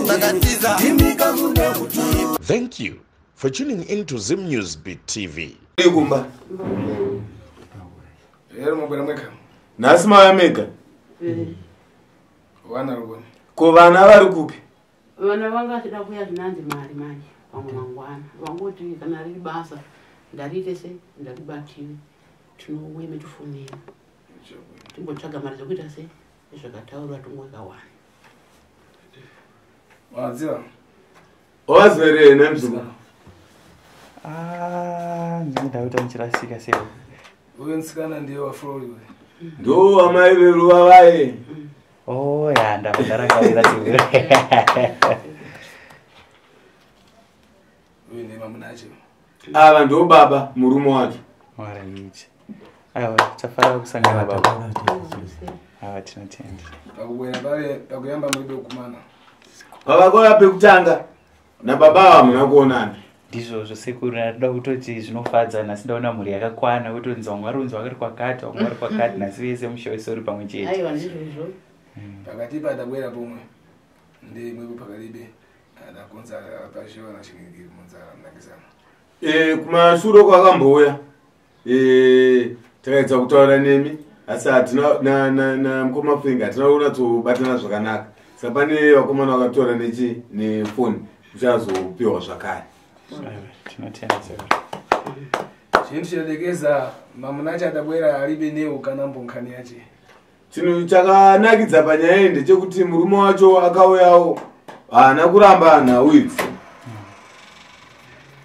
Takatiza Thank you for tuning in to Zim News Beat TV. Kumba. Lero mabwera mweka. Nhasi mauya mega. Vana ruboni. Ko vana vari kupi? Vana vanga vachida kuuya zvinanzi mari manje pamwe mangwana. Vangoti kana riri basa ndariite sei ndaribatiwe tinouye metifonera. Timbotsvaga mari dzekuita sei zvakataurwa tongoika wani. Waziva? Wazere nemzuku. Ah, ndini ndakuita ndichirasika sei. Uyo musikana ndiye waFlori uyu. Ndo amai veruva vaye. Oh ya, ndarangarira sekuru. Uyu ndiye mamunache. Ava ndo baba murume wacho. Alright. Aiwa, tafara kusangana baba. Aiwa, tinotenda. Pakubwera pale pakuyamba mulibe kumana. Pavakauya pekutanga nababa ava hamuna kuonana. Ndizvozvo sekuru, ndinoda kutoti zvinofadza nhasi ndaona mhuri yakakwana kutonzi vamwe vari kunzi vakari kwakati vamwe vari kwakati nhasi vese musha wese uri pamwe chete. Aiwa ndizvozvo. Pakati padabwera pomwe ndi mwepo pakalibe adakonza pashiwa na shingiri munzara mnakisana. Kumashure kwakambouya takaedza kutaura nemi asi hatina na mukoma Frank hatina kunyatsobatana zvakanaka. Saka pane vakomana vakataura nechi nefoni uchazopiwa zvakare. Tinotenda sekuru. Chinhu chinodekeza mamunache adabwera alibe neu kana mbonkhani yache. Chinhu chakanakidza panyaya iyi ndechekuti murume wacho akauyawo haana kuramba nhau idzi.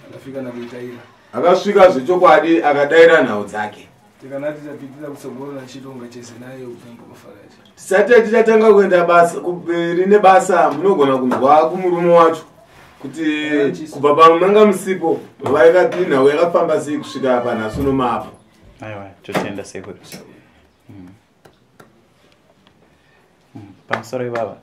Akafika nakuitaira. Akasvika zvechokwadi akadaira nhau dzake. Tikanati tapitira kutsogolo na chitonga chese naye kupembo kufaraje. Tisati tichatanga kuenda basa kumberi nebasa munogona kunzwa kumurume wacho kuti kubva pamanga musipo vaikati nhau yakafamba sei kusvika panhasi uno mapo. Aiwa, totenda sekuru. Pamusoro ivava.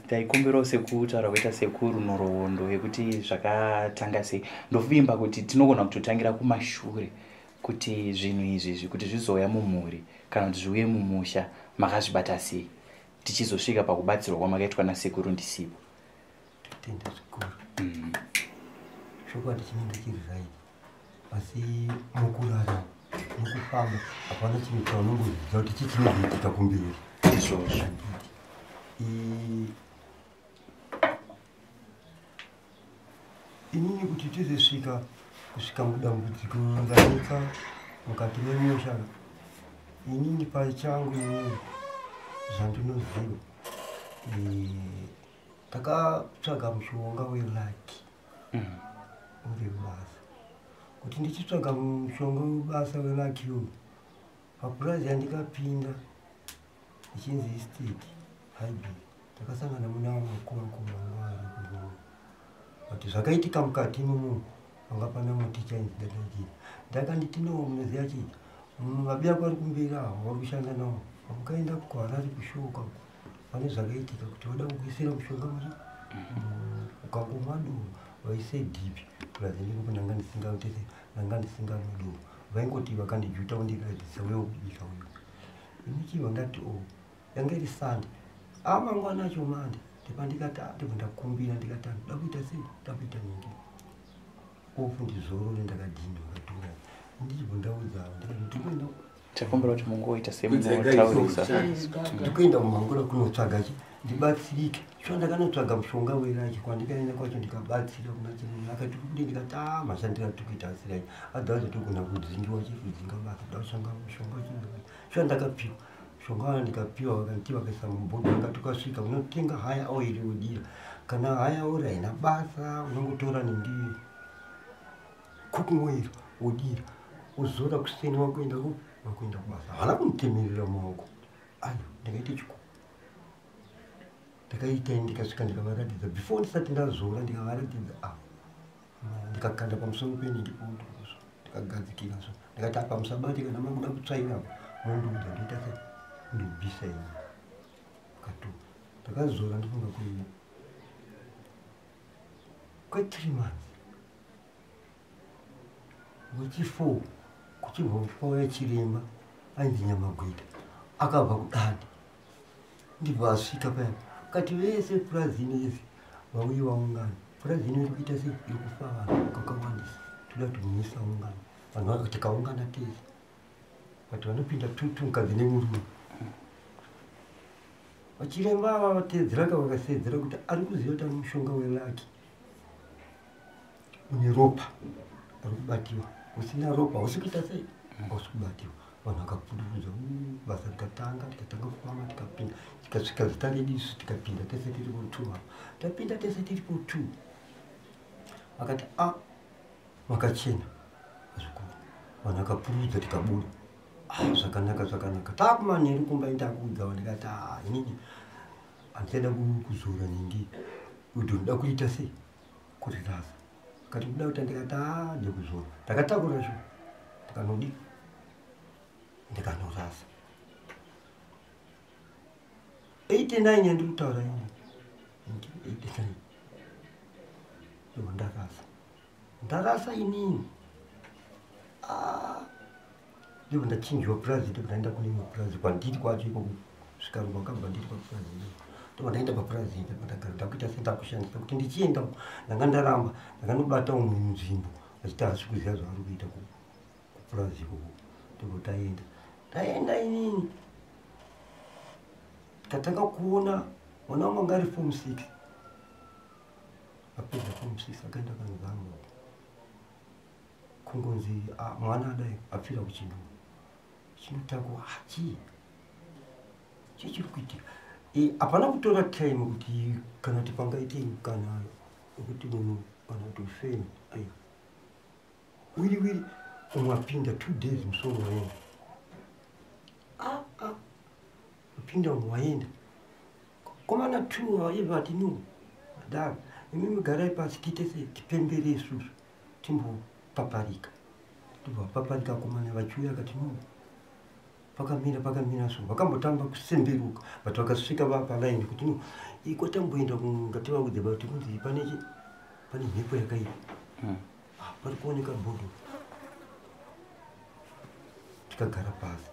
Ndaikumbirawo sekutaura kuita sekuru nhoroondo yekuti zvakatanga sei. Ndovimba kuti tinogona kutotangira kumashure kuti zvinhu izvi kuti zvizouya mumhuri kana kuti zviuye mumusha makazvibata sei tichizosvika pakubatsirwa kwamakaitwa nasekuru ndisipo. Tenda zvikuru. Chokwadi chinenge chiri right asi mukurarama mukufamba hapana chinhu chaunongoziva kuti chii chinozoitika kumberi. Izvozvo. Inini kuti tizosvika kusvika mudambudziko ranetsa mukati memusha, inini pachangu inini zvandinoziva ndakatsvaga mushonga welaki uri basa. Kuti ndichitsvaga mushonga webasa welaki uyu papurazi yandikapinda ichinzi estate Highbury, takasangana muna makumakuru anga ari kuno. But zvakaitika mukati imomo panga pana muticha ainzi Dadajira. Ndakanditi no, munoziva chii, mabiya vari kumberi avo vari kushanda navo pamukaenda kuHarare kushoka pane zvakaitika kuti vada kukuisira mushonga muri ukangomwa doro vaise dhipi purazi ndiko ndanga ndisingatese ndanga ndisinganwi doro vaingoti vakandijuta kundiratidza uye kubika uyo. Ini chibva ndati o yanga iri Sunday amangwana acho mande ndipandikati ndibva ndakumbira ndikati ndoda kuita sei ndoda kuita ningi ofu ndizorore ndakadhindwa ndakatora ndichibva ndaudza ndikati ndikuenda Takumbira kuti mungoita semunotaurisa. Ndikuenda mumangura kunotsvaga chi ndibatsirike. Shuwa ndakanotsvaga mushonga werachi kwandikaenda kwacho ndikabatsira kuna chimwe akati kuti ndikati ah mashandira tiri kuita asirai otherwise togona kudzingiwa chi kudzinga basa kuda kushanga mushonga chi. Shuwa ndakapiwa mushonga wana ndikapiwa vakanditi vakaisa mubhodho vakati ukasvika unotenga haya oiri wodira kana haya oiri haina basa unongotora nindi cooking oil wodira wozora kuseni wakuenda ku wakuenda kubasa. Havana kunditemerera maoko ayo ndakaita chikuru ndakaita ndikasvika ndikavaratidza before ndisati ndazora ndikavaratidza ah ndikakanda pamusoro penindi poto ndikagadzikira so ndikati apa musabate kana makuda kutsvaira apa mondiudza ndoita sei ndobvisa ini kato ndakazora ndifunga kui Kwe3 months wechi4 kuchibva kwauya chiremba ainzi Nyamagweta, akabva kuDande, ndibva asvika paya kati vese purazi ino yese vauye vaungana. Purazi ino iri kuita sei? Iri kufa vanhu kakawandisa, toda kuti musaungana vanhu. Tikaungana tese, but vanopinda tutu, mukadzi nemurume. Vachiremba ava vateedzeraka, vakasedzera kuti ari kuziva kuti ane mushonga weluck, une ropa ari kubatiwa, usina ropa hausi kuita sei? Hausi kubatiwa. Vanhu vakapfururudza basa rikatanga, tikatanga kufamba, tikapinda, tikasvika zita redu isu, tikapinda tese tiripo two. Apa tapinda tese tiripo two, vakati a makachena zvikuru. Vanhu vakapururudza, tikabuda. Ah, zvakanaka, zvakanaka. Taakumanheru kumba, indakuudzawo, ndikati a inini handichada kuzora nhingi kuti ndoda kuita sei? Kurirasa. Kati kuda kuti, ndikati a ndekuzora. Ndakatakura sho, ndikanodi ndikanorasa. 89 yandiri kutaura ini, 89 ndobva ndarasa, ndarasa inini. Ah, ndobva ndachinjiwa purazi, ndobva ndaenda kune imwe purazi kwandiri kwacho ikoko. Svika rwakabva ndiri papurazi, ndobva ndaenda papurazi, ndobva ndagara, ndakuita sendakushandisa kuti ndichienda. Ndanga ndaramba, ndakanobata umwe nzvimbo vachiti hasi kuziva zvavari kuita kupurazi ikoko. Ndobva taenda, ndaenda inini, tikatanga kuona mwana wangu anga ari form 6. Apedza form 6, akaenda kanzamba, kungonzi ah, mwana adai apfira kuChinhoyi. Chinotakwa chii? Chii chiri kuitika? Hapana kutora time kuti kana kuti pangaite kana wekuti munhu kana kuti ufeni. Aiwa, wiri wiri umwe apinda 2 days, musoro waenda. Ah, ah. Apinda umwe waenda komana two aibva ati, "No madam, imi garai pasi, tiite sei? Tipembere isusu, timbopaparika." Tobva paparika, komana vachiuya akati, "No, pakamira, pakamira." So vakambotamba kusemberuka, but vakasvika vapalaini kuti, "No, iko tamboenda, ngativaudze kuti kunzi pane pane mhepo yakaipa." Ah, pari kuoneka bhodho. Tikagara pasi.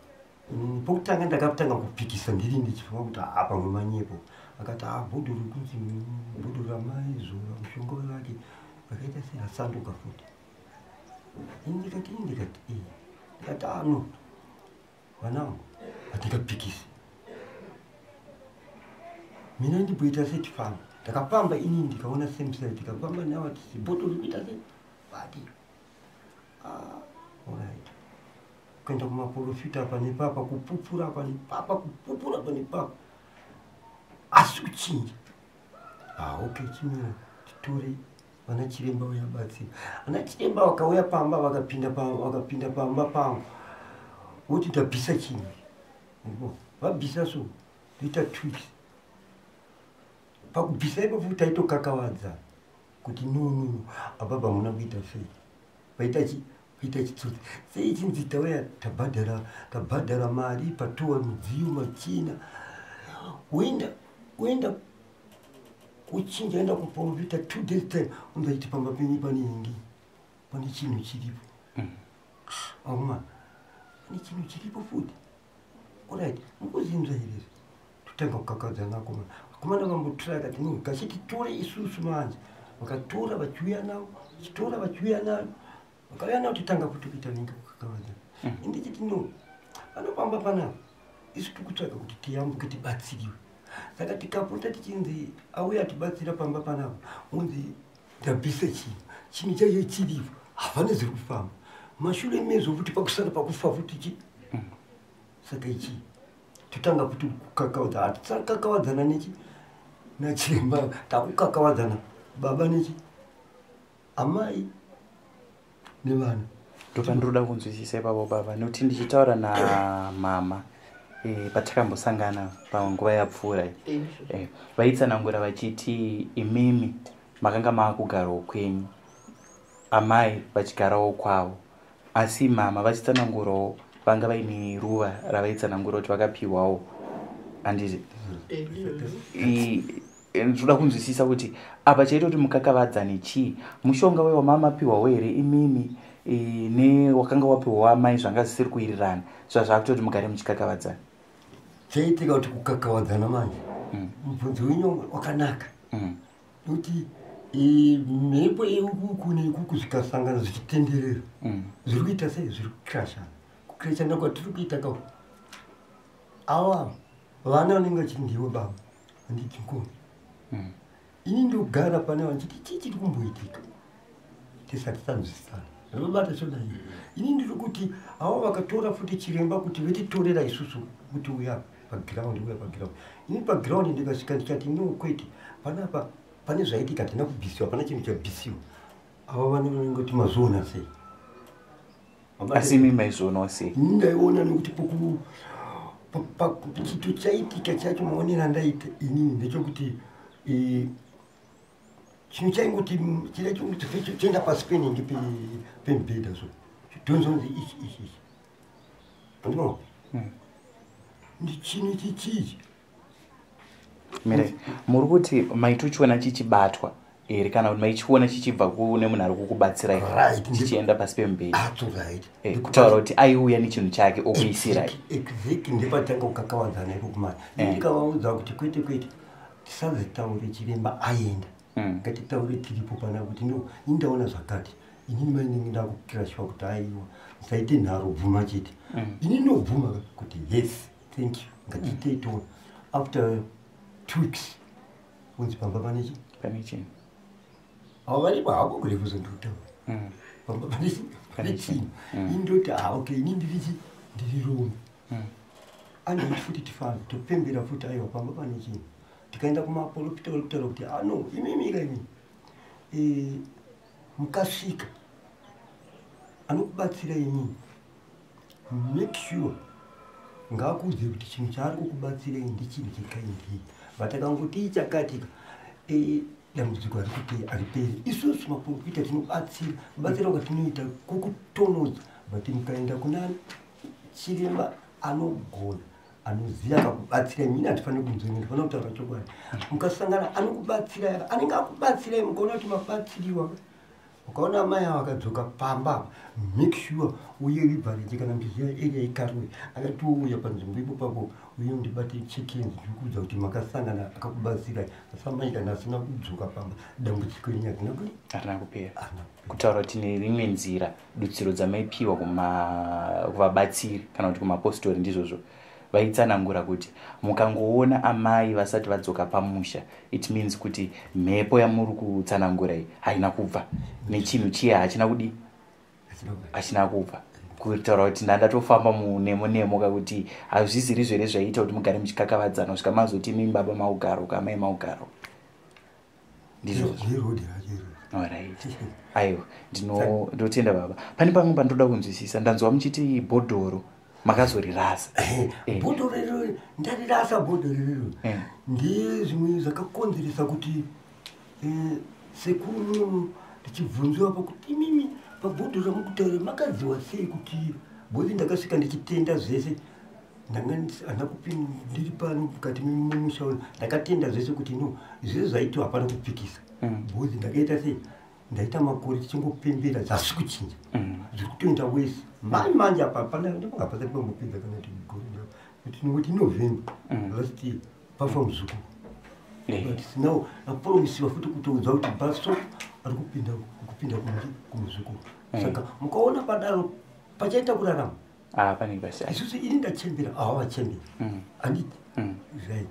Pokutanga ndakatanga kupikisa ndiri ndichifunga kuti ha pamwe manyepo. Akati ha bhodhoro kunzi bhodhoro ramaizora mushonga wake rakaita serasanduka futi. Ini ndikati, ini ndikati, ndikati ano vanangu, hatingapikisi mina, ndimboita setifamba. Ndakafamba ini, ndikaona same side, tikafamba navo tisi bhodhoro rikuita sei vati. Ah, alright, kuenda kumaprofita apa nepapa, kupupura apa nepapa, kupupura apa nepapa, asi kuchinja. Ah, okay, chimira titore vana chiremba uyabatsira. Vana chiremba vakauya pamba, vakapinda vakapinda pamba pangu, voti ndabvisa chinhu. Vabvisa, so ndoita 2 weeks pakubvisa ipapo. Taitokakavadza kuti no, no, no, apapa hamuna kuita sei, vaita chi kuita chitsotsi sei? Chinzi tauya tabhadhara, tabhadhara mari patowa midziyo machina, woenda, woenda kuchinja, enda kuprofita, 2 days time unzaiti pamba penyu pane ingi, pane chinhu chiripo. Auma pane chinhu chiripo futi. Alright, mukuzinzwa here? Totanga kukakadzana. Akomana, akomana vambotura, akati no, kachiti tore isusu manje. Vakatora vachiuya navo, vachitora vachiuya nayo, vakauya navo, totanga futi kuita ninge kukakavadzana. Indichiti no, vanopamba panapa, isu tikutsvaga kuti tiyambuke, tibatsiriwe. Saka tikapota tichinzi auya atibatsira pamba panapa, unzi ndabvisa chinhu, chinhu chaicho chiripo, hapana zviri kufamba. Mashure mezvo futi pakusara pakufa futi chi. Saka ichi totanga futi kukakavadza. Hatisakakavadzana nechi nachiremba, takukakavadzana baba nechi amai nevana. Ndopandiroda kunzwisisa ipapo baba, nekuti ndichitaura namama patakambosangana panguva yapfuura vaitsanangura vachiti imimi makanga maakugarawo kwenyu, amai vachigarawo kwavo, asi mama vachitsanangurawo vanga vaine ruva ravaitsanangura kuti vakapiwawo, handiti? Ndinoda kunzwisisa kuti Apa chaita kuti mukakavadzane chii? Mushonga wewa mamapiwawo here imimi newakanga wapiwa wamai zvanga zvisiri kuwirirana, zvazvakutoti mugare muchikakavadzana? Chaitika kuti kukakavadzana manje, mubvunzo wenyu wakanaka, nokuti mhepo yeuku neikuku zvikasangana zvichitenderera, zviri kuita sei? Zviri kukrashana. Kukrashana kwatiri kuita ka, ava vana vanenge vachiti ndiwe baba, handiti ngoni. Ini ndogara pane vanchiti chii chiri kumboitika, tisati tanzwisisana. Zvinobata shona iyi. Ini ndiri kuti ava vakatora futi chiremba kuti vetitorera isusu kuti uya pagiraundi, uya pagiraundi. Ini pagiraundi ndikasvika ndikati no, kwete, panapa pane zvaitika, hatina kubhisiwa, hapana chinhu chabhisiwa. Ava vanenge kuti mazviona sei? Asi imi maizvionawo sei? Ini ndaiona nekuti chito chaitika chacho, maonero andaita inini ndechekuti chinhu chaingoti chida chingoti choenda pasi penenge pemubhedha, so chidhonzonzi ichi ichi ichi, andino ndi chinhu ichi chichi. Mire, muri kuti maitochiona chichibatwa here, kana kuti maichiona chichibva kune munhu ari kukubatsirai chichienda pasi pemubhedha? Ato right. Kutaura kuti aiuya nechinhu chake okuisirai? Exactly, ndepatanga kukakavadzana iko kumari. Ndikavaudza kuti kwete, kwete, tisazitaure chiremba aenda, ngatitaure tiripo pana, kuti no, ini ndaona zvakati. Inini mainenge ndakukirashiwa kuti aiwa, musaite nharo, bvuma chete. Ini ndobvuma kuti yes, thank you, ngatiitei tiona. After 2 weeks unzi pamba panechi Pane chinhu. Avo varipo hako kurefuza, ndikutaura pamba panechi pane chinhu. Ini ndoti ah, okay, ini ndirichi ndiri rombe. Anditi futi tifambe topembera futi, aiwa, pamba pane chinhu. Tikaenda kumaprofita vari kutaura kuti ano imimika imi, mukasvika anokubatsira imini, make sure ngaakuudze kuti chinhu chaari kukubatsirai ndichinhu chekaindii. But akangoti chakatika, dambudziko harikuperi, hariperi. Isusu maprofita tinobatsira, kubatsira kwatinoita kukutonodza, but mukaenda kuna chiremba anogona, anoziva, akakubatsirai, mini hatifaniri kunzvenga, ndifanira kutaura chokwadi. Mukasangana anokubatsirai, anenge akubatsirai, mukaona kuti mabatsiriwa, ukaona amai avo akadzoka pamba apa, make sure uye ribhareje kana mbiziya area ikarwe, akati ouya panzvimbo ipo papo, uye ndibate chekenzi, ndikuudza kuti makasangana akakubatsirai. Asi amai kana asina kudzoka pamba, dambudziko renyu harina kudi Harina kupera. Harina. Kutaura kuti nerimwe nzira dutsiro dzamaipiwa kuvabatsiri kana kuti kumapostori, ndizvozvo vaitsanangura kuti mukangoona amai vasati vadzoka pamusha, it means kuti mhepo yamuri kutsanangura iyi haina kubva, nechinhu chiya hachina kudi Hasina kubva. Hachina kubva. Kutaura kuti ndandatofamba munemo nemo kakuti hazviziri zvere zvaiita kuti mugare muchikakavadzana kusvika mazoti imi baba maugaro kamai maugaro, ndizvozvo? Nerodhi racho iroro. Alright, aiwa, ndinotenda baba. Pane pamwe pandoda kunzwisisa, ndanzwa muchiti bhodhoro makazorirasa. Bhodhoro iroro ndarirasa, bhodhoro iroro ndezvimwe zvakakonzeresa kuti sekuru ndichibvunziwa pakuti imimi pabhodhoro ramukutaura makaziwa sei, kuti bhodhi ndakasvika ndichitenda zvese, ndanga handina kupinda ndiri pano mukati memusha uno, ndakatenda zvese kuti no, zvese zvaitiwa hapana kupikisa. Bhodhi ndakaita sei, ndaita makore tichingopembera, zvasi kuchinja, zviri kutoenda wese manje manje. Apa hapana, ndipanga pasati pambopedza kana kuti gore, tinongoti November last year pafa muzukuru. But now apromisiwa futi kutoudza kuti bus stop ari kupinda kumuzukuru. Saka mukaona padaro pachaita kurarama. Ah, pane basa. Isusu ini ndachembera, ava vachembera, handiti? Right,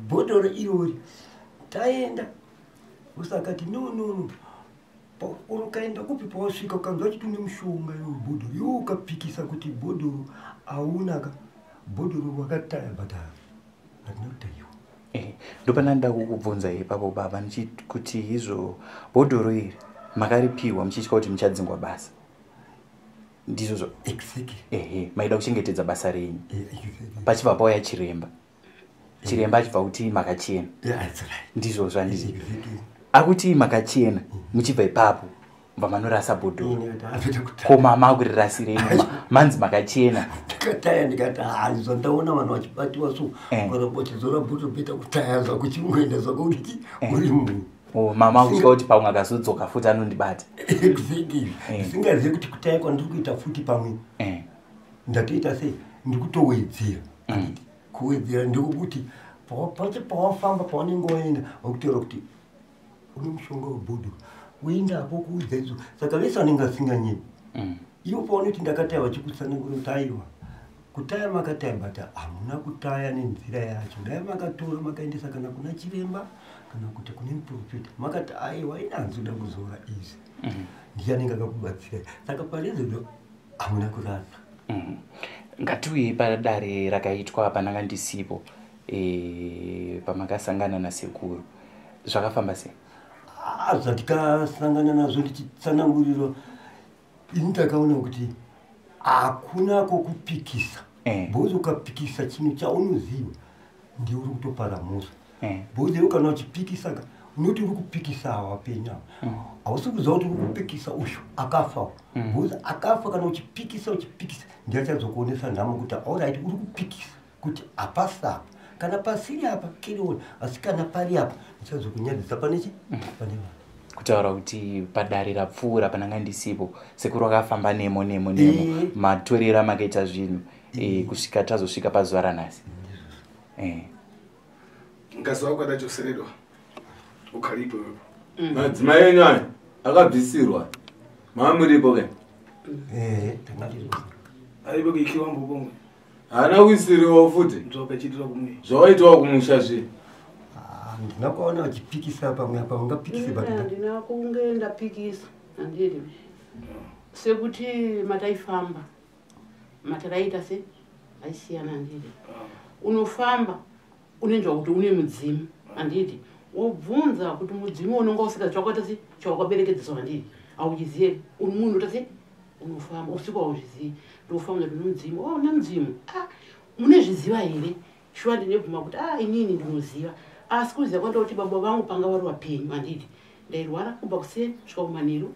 bhodhoro irori taenda, usakati no, no, no. Ukaenda kupi, pawasvika ukanzwa chiti une mushonga iwe bhodhoro, iwe ukapikisa kuti bhodhoro haunaka, bhodhoro wakataya, but hatina kutayiwa. Ndopana nda kukubvunza ipapo baba, kuti izvo bhodhoro iri makaripiwa muchitya kuti muchadzingwa basa, ndizvozvo? Exactly. Ehe, maida kuchengetedza basa renyu. Exactly. Pachibva pauya chiremba, chiremba achibva kuti makachena. Yeah, that's right. Ndizvozvo, handizvo? Exactly. Akuti makachena, muchibva ipapo mubva manorasa bhodhoro. Ini kuti apeta kutaya. Ko mama akurirasirei manzi makachena? Ndakataya, ndikati ha, zvandaona vanhu vachibatiwa so, varamba vachizora bhodhoro, better kutaya zvako, chingoenda zvako urichi uri munhu. Oh, mama kutya kuti pamwe akazodzoka futi anondibata. Exactly. Ndisingazivi kuti kutaya kwandiri kuita futi pamwe ndatoita sei, ndikutowedzera. Kuwedzera ndekuti pacho pawafamba, paunenge waenda, wakutaura kuti une mushonga webhodhoro, uendapo kuudza izvo. Saka vese vanenge vasinganyebi. Ivo paunoti ndakataya, vachikutsanangura kuti aiwa, kutaya makataya, but hamuna kutaya nenzira yacho. Dai makatora makaendesa kana kuna chiremba kana kuti kune muprofita, makati aiwa, inanzoda kuzora izvi, ndiye anenge akakubatsirai. Saka parezodo hamuna kurasa. Ngatiuyei padare rakaitwa pananga ndisipo, pamakasangana nasekuru, zvakafamba sei? Ah, zvandikasangana nazvo ndichitsanangurirwa ini, ndakaona kuti hakuna kwokupikisa. Because ukapikisa chinhu chaunoziva, ndiwe uri kutopara mhosva. Because iwe kana uchipikisa ka, unoti uri kupikisa wapenyu ava, hausi kuziva kuti uri kupikisa uyu akafa. Because akafa, kana uchipikisa uchipikisa, ndiye achazokuonesa nhamo kuti alright, uri kupikisa kuti hapasi apa, kana pasiri apa kiriona, asi kana pari apa ndichazokunyadzisa pane chi pane vanhu. Kutaura kuti padare rapfuura pananga ndisipo, sekuru akafamba nemo nemo nemo, matorero amakaita zvinhu, kusvika tazosvika pazuva ranhasi. Mkazi wako adachoseredwa ukhalipo iwepo. Madzimai enyu aya akabvisirwa, mamuripo ke? Tanga tiri. Alipo kuikiwa mbubongwe. Haana kuisiriwawo futi? Nzoka ichiitira kumwe. Zvawaitawo kumusha zve? Ah, ndina kuona vachipikisa pamwe apa, ungapikise, but Handina kunge ndapikisa, handidi sekuti mataifamba mataraita se aisiyana, handidi. Unofamba unenzwa kuti une mudzimu, handidi, wobvunza kuti mudzimu unonga usikazi chawakaita se chawakaberekedzeswa, handidi, auchiziye. Munhu uta se unofamba usiku hauzvizivi, ndofamba kuti une mudzimu. Oh, une mudzimu, ah, munezviziva here? Shuwa ndinebvuma kuti ah, inini ndinoziva, asi kuziva kwandauti baba vangu panga vari vapenyu, handidi, ndairwara kubva kuseni kusvika kumanheru.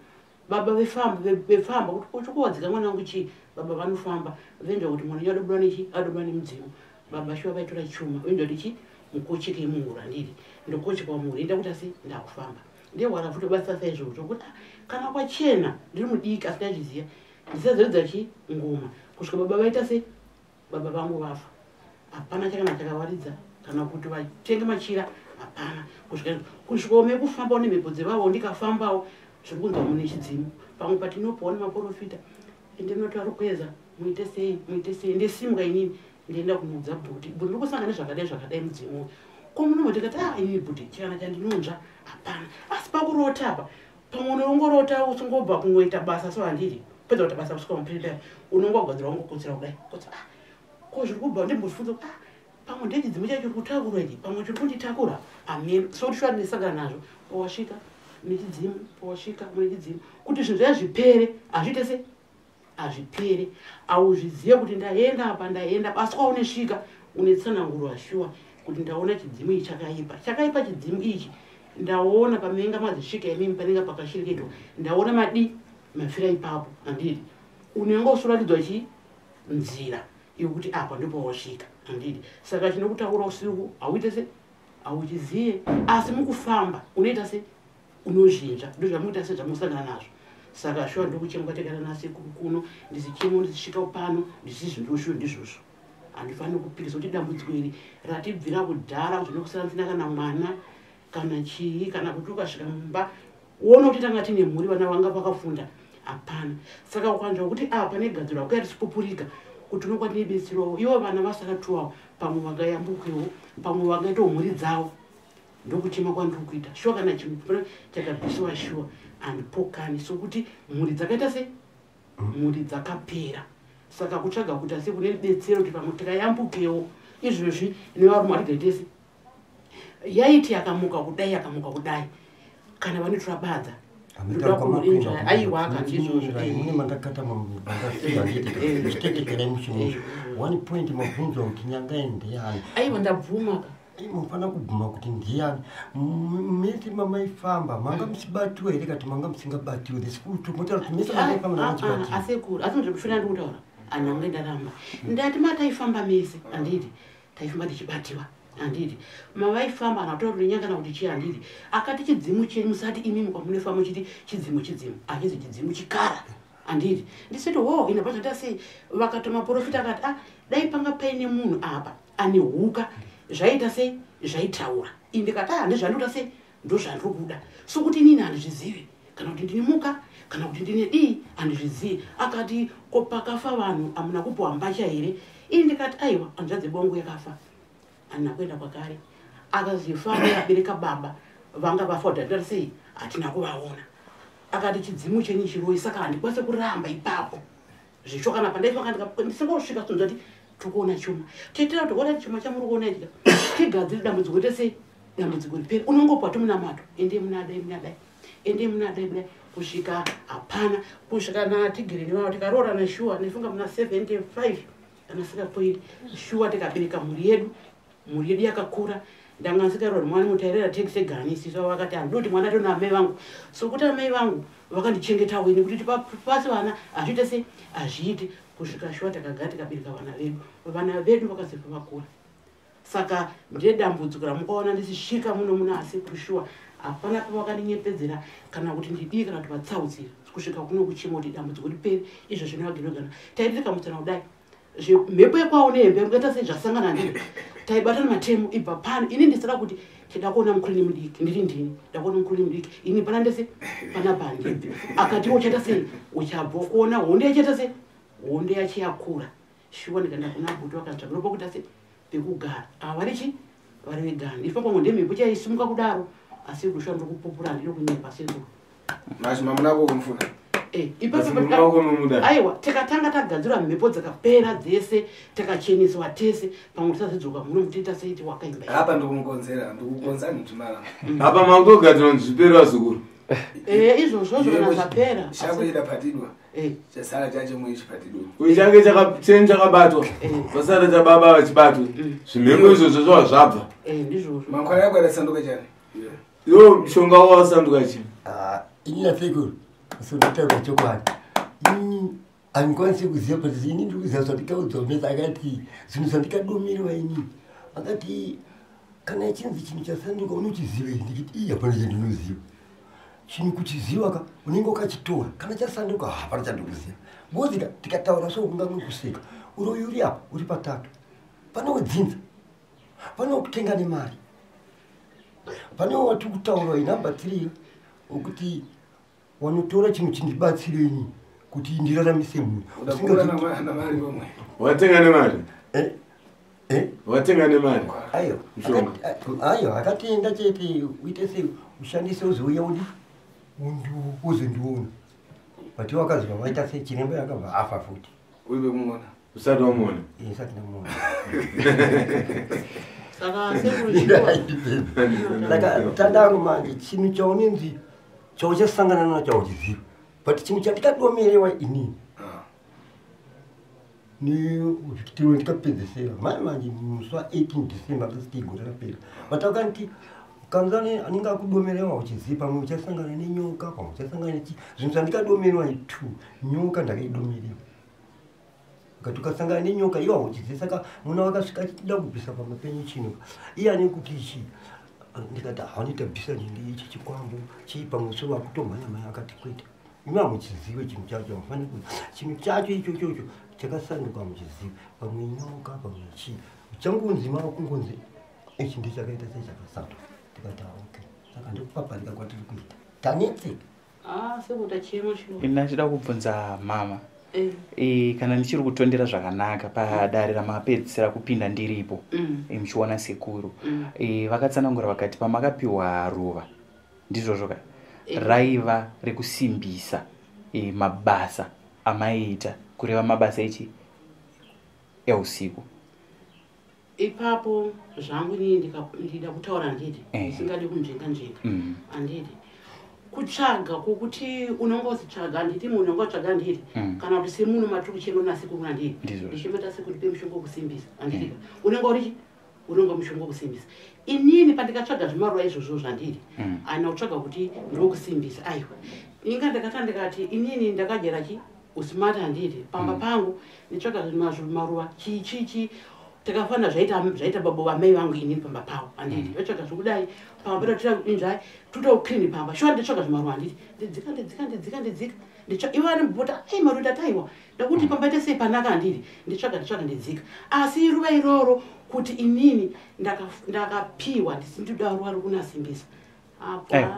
Baba vefamba vefamba kuti uchikuwadzika mwana wangu chii. Baba vanofamba venjwa kuti mwana wenyu adobuda nechi, adobuda nemudzimu. Baba shuwa vaitora chuma, venjwa kuti chi mukocheke muhuro, handidi, ndokochekwa muhuro, enda kuti asi ndakufamba ndehwara futi basa saizvozvo kuti ah, kana kwachena ndiri mudiki, asi ndazviziva ndisazoridza chi ngoma kusvika baba vaita se baba vangu vafa. Hapana chakana chakawaridza kana kuti vatenge machira, hapana. Kusvikawo mekufambawo nemhepo dzevavo, ndikafambawo zviri kunzwa mune chidzimu. Pamwe patinopiwa nemaprofita, ende munoti vari kuedza, muite sei, muite sei, ndesimuka inini ndienda kunoudza bhuti, bhuti, ndiri kusangana nezvakadai zvakadai, mudzimu ko munombo. Ndikati ah, inini bhuti, chikana chandinonzva hapana, asi pakurota apa pamwe unongorota usingobva kungoita basa so, handidi, pedza kuita basa kusvika mupiripera unonge wagadzira wangokotsera kudai kotsa. Ah, ko zviri kubva, ndimbozvifunza kuti ah, pamwe ndechidzimu chacho chiri kutakurwa ichi, pamwe chiri kunditakura, amen. So kuti shuwa ndisangana nazvo pawasvika nechidzimu, pawasvika mune chidzimu, kuti zvinhu zvaya zvipere, hazviite se hazvipere, hauzvizive kuti ndaenda apa, ndaenda, asi kwaunesvika une tsananguro shuwa kuti ndaona chidzimu ichi chakaipa, chakaipa chidzimu ichi. Ndaona pamenga mazisvika imimi panenge pakashirikitwa, ndaona madi mafira ipapo, handidi. Unenge usuratidzwa chi nzira yekuti apa ndopawasvika, handidi. Saka chinokutaura usiku hauite se hauchiziye, asi mukufamba unoita se unozvinzva, ndozvamuita sezvamusangana nazvo. Saka shuwa ndokuchema kwatakata nasekuru kuno, ndizichemo ndichisvika pano ndisizvindoshuwa, ndizvozvo. Handifaniri kupikisa kuti dambudziko iri ratibvira kudhara, zvinokusara ndisina kana mwana kana chii, kana kuti ukasvika mumba uone kuti tanga tine mhuri, vana vanga vakafunda, hapana. Saka ukanzwa kuti apa pane gadzirwa kuya tisipupurika kuti unokwati nebetserawo ivo vana vasakatuwawo, pamwe vangayambukewo, pamwe vangaitawo mhuri dzavo. Ndokuchema kwandiri kuita shuwa, kana chinhu chakabvisiwa shuwa handipokani, sokuti mhuri dzakaita se mhuri dzakapera. Saka kutsvaga kuti asi kune betsero kuti pamwe tikayambukewo izvozvi nevarume vatikaitese yaiti yakamuka kudai, yakamuka kudai, kana vanotora badza. Aiwa, kana izvozvo. Mune mandakata mandasiva mushimusho. One point, mabvunzwa kuti nyanga ndiyani. Aiwa, ndabvuma ka. Mufanira kubvuma kuti ndiyani. Mese mamaifamba manga muchibatiwa here, kati manga musingabatiwe? The school to motaura kuti mese mamaifamba manga muchibatiwa. Asekuru, asi ndikufanira ndikutaura anhu ange ndaramba ndati mataifamba mese, handiti taifamba tichibatiwa. Handiti mavaifamba kana kutaura kuti nyanga kana kuti chii, handiti akati chidzimu chenyu musati imimi kwamunofamba muchiti chidzimu chidzimu, achizi chidzimu chikara, handiti. Ndisiti ho ine pazvaita sei, vakati maprofita akati ah, dai panga paine munhu apa ane huka zvaita sei, zvaitaura. Ini ndikati ah, ndezvandinoita sei, ndozvandiri kuda, sokuti inini handizvizivi kana kuti ndine muka kana kuti ndine dii, handizvizivi. Akati ko pakafa vanhu hamuna kupiwa mbatya here? Ini ndikati aiwa, hanzvadzi bongo yakafa handina kuenda kwakare. Akazifa abereka baba vanga vafa kuti handina sei, hatina kuvaona. Akati chidzimu chenyu chiroi, saka handikwanise kuramba ipapo zvicho. Kana pandaifanga ndisingosvika kunzwa kuti tikuona chuma, toitira kuti ona chuma chamuri kuona ichi tigadzire dambudziko tese, dambudziko ripere. Unongopa tomunamato, ende munadai munadai, ende munadai munadai, kusvika hapana, kusvika natigere nevavo tikaroorana shuwa. Ndifunga muna 75 kana sikapoiri shuwa tikabereka mhuri yedu, mhuri yedu yakakura. Ndanga ndisikaroora mwana mutairera tekisegani isisu vakati handidi kuti mwana tona amai vangu, sokuti amai vangu vakandichengetawo ini kuti tipase vana hazviite sei, hazviiti. Kusvika shuwa takagara tikabereka vana vedu, vana vedu vakaziva vakura. Saka ndine dambudziko ramukaona ndichisvika muno muna asekuru shuwa hapana pavakandinyepedzera kana kuti ndidii kana kuti vatsaudzira kusvika kuno kuchima kuti dambudziko ripere. Izvo zvinovagerogana taiti tikamutsana kudai mhepo yekwawo nehembe yangu sei zvasangana ndii, taibatana matemo ibva pano. Ini ndisada kuti tida kuona mukuru nemudiki, ndiri ndini nda kuona mukuru nemudiki ini pana ndese pana bandibvi. Akati uchaita sei, uchabva kuona honde yachaita sei, honde yacho yakura shuwa. Ndikaenda kuna bhuti vakatsvaga pokuita sei pekugara, ava vari chi vari vegani ifa pamwe ndemhepo chaisimuka kudaro. Asi kushuwa ndiri kupupura, handidi kunyepa sekuru. Machi mamunako kumfuna. Ipapo Asi murume wako unomuda? Aiwa, tikatanga tagadzira mhepo dzakapera dzese, tikacheneswa tese, pamwe tisazidzoka muno mutiita seiti wakaimba. Apa ndikumukonzera, ndikukonza ndimara. Apa makutogadzira kuti zvipere vazukuru. Izvozvozvo kana zvapera. Shakuita patidwa. Chasara chacho mwe chipatidwa. Uyu change chenyu chakabatwa, pasara chababa vachibatwa, zvimhepo izvozvo zvava zvabva. Ndizvozvo. Mangwana yako yakasanduka chani. Iwo mushonga wako wasanduka chii? Ah, ini nasekuru sonotaura chokwadi, ini handikwanisi kuziva, but ini ndiri kuziva zvandikaudzwa mese. Akati zvinhu zvandikadomirwa ini, akati kana ichinzi chinhu chasanduka unochiziva? Ndikiti ii, hapana chandinoziva. Chinhu kuchiziva ka unenge wakachitora, kana chasanduka hapana chandikuziva. Because tikataura so kungange kuseka. Uroyi uri apa uri patatu: pane wedzinza, pane wekutenga nemari, pane wati kutaura inumber 3 wekuti wanotora chinhu chindibatsireni kuti ndiraramise munhu. Udakura namari pamwe. Watenga nemari? Eh? Eh? Watenga nemari? Aiwa. Mushonga. Aiwa, akatenda chete, uite sei, ushandise, uzouya udi uzondiona. But wakaziva waita sei, chiremba yakabva afa futi. Uri pekumuona. Usati wamuona? Isati ndamuona. Saka sekuru shuwa Saka tandangu manje chinhu chaunenzi chauchasangana nacho hauchiziva, but chinhu chandikadomerewa inini netiro ndikapedzesera mai manje musi wa18 December last gore rapera, but akanti kanza anenge akudomerewa uchiziva pamwe uchasangana nenyoka, pamwe uchasangana nechi. Zvinhu zvandikadomerewa itu nyoka ndakaidomerewa, ukati ukasangana nenyoka iwo hauchizivi. Saka muna wakasvika achida kubvisa pamba penyu chinhu, iye ane kuti ichi, ndikati hawanita bvisa nhingi ichi chikwambo chii pamwe so vakutomhanya mhanya. Akati kwete, imi hamuchizive chinhu chacho, hamufaniri kuti chinhu chacho ichochocho chakasanduka muchizive, pamwe nyoka, pamwe chii, changunzi mava kungonzi ichi ndechakaita sei chakasanduka. Ndikati ah, okay, saka ndikupaparika kwatiri kuita tanetseka. Ah, sekuru tachema shuwa. Ini achida kubvunza mama. Kana ndichiri kutondera zvakanaka padare ramapedzisira kupinda ndiripo, muchiona sekuru, vakatsanangura vakati pamakapiwa ruva, ndizvozvo ka? Raiva rekusimbisa mabasa amaiita, kureva mabasa echi eusiku. Ipapo zvangu inini ndida kutaura nditi ndisingadi kunzvenga nzvenga, handiti kutsvaga kwokuti unonge uchitsvaga, handiti munhu unonge utsvaga, handiti kana kuti semunhu matiri kuchema nasekuru, handiti Ndizvo. ndichimata sekuru pemushonga wekusimbisa, handiti unenge uri unonge mushonga wekusimbisa. Inini pandikatsvaga zvimaruva izvozvo zvandiri haina kutsvaga kuti ndokusimbisa, aiwa. Inga ndakata ndikati inini ndakadyara chi usmart, handiti pamba pangu nditsvaga maruva chi chi chi. Takafanira zvaita baba vamai vangu inini pamba pavo, handiti? Vatsvaga zvokudai pamba pedu, inzvai totokirini pamba. Shuwa nditsvaga zvimaruva, handiti? Ndidzika, ndidzika, ndidzika, ndidzika, ivo vanombota ai maruva, ndataiwa ndakuti pamba ite sei panaka, handiti? Nditsvaga, nditsvaga, ndidzika. Asi ruva iroro kuti inini ndakapiwa, ndisindida ruva rokunasimbisa.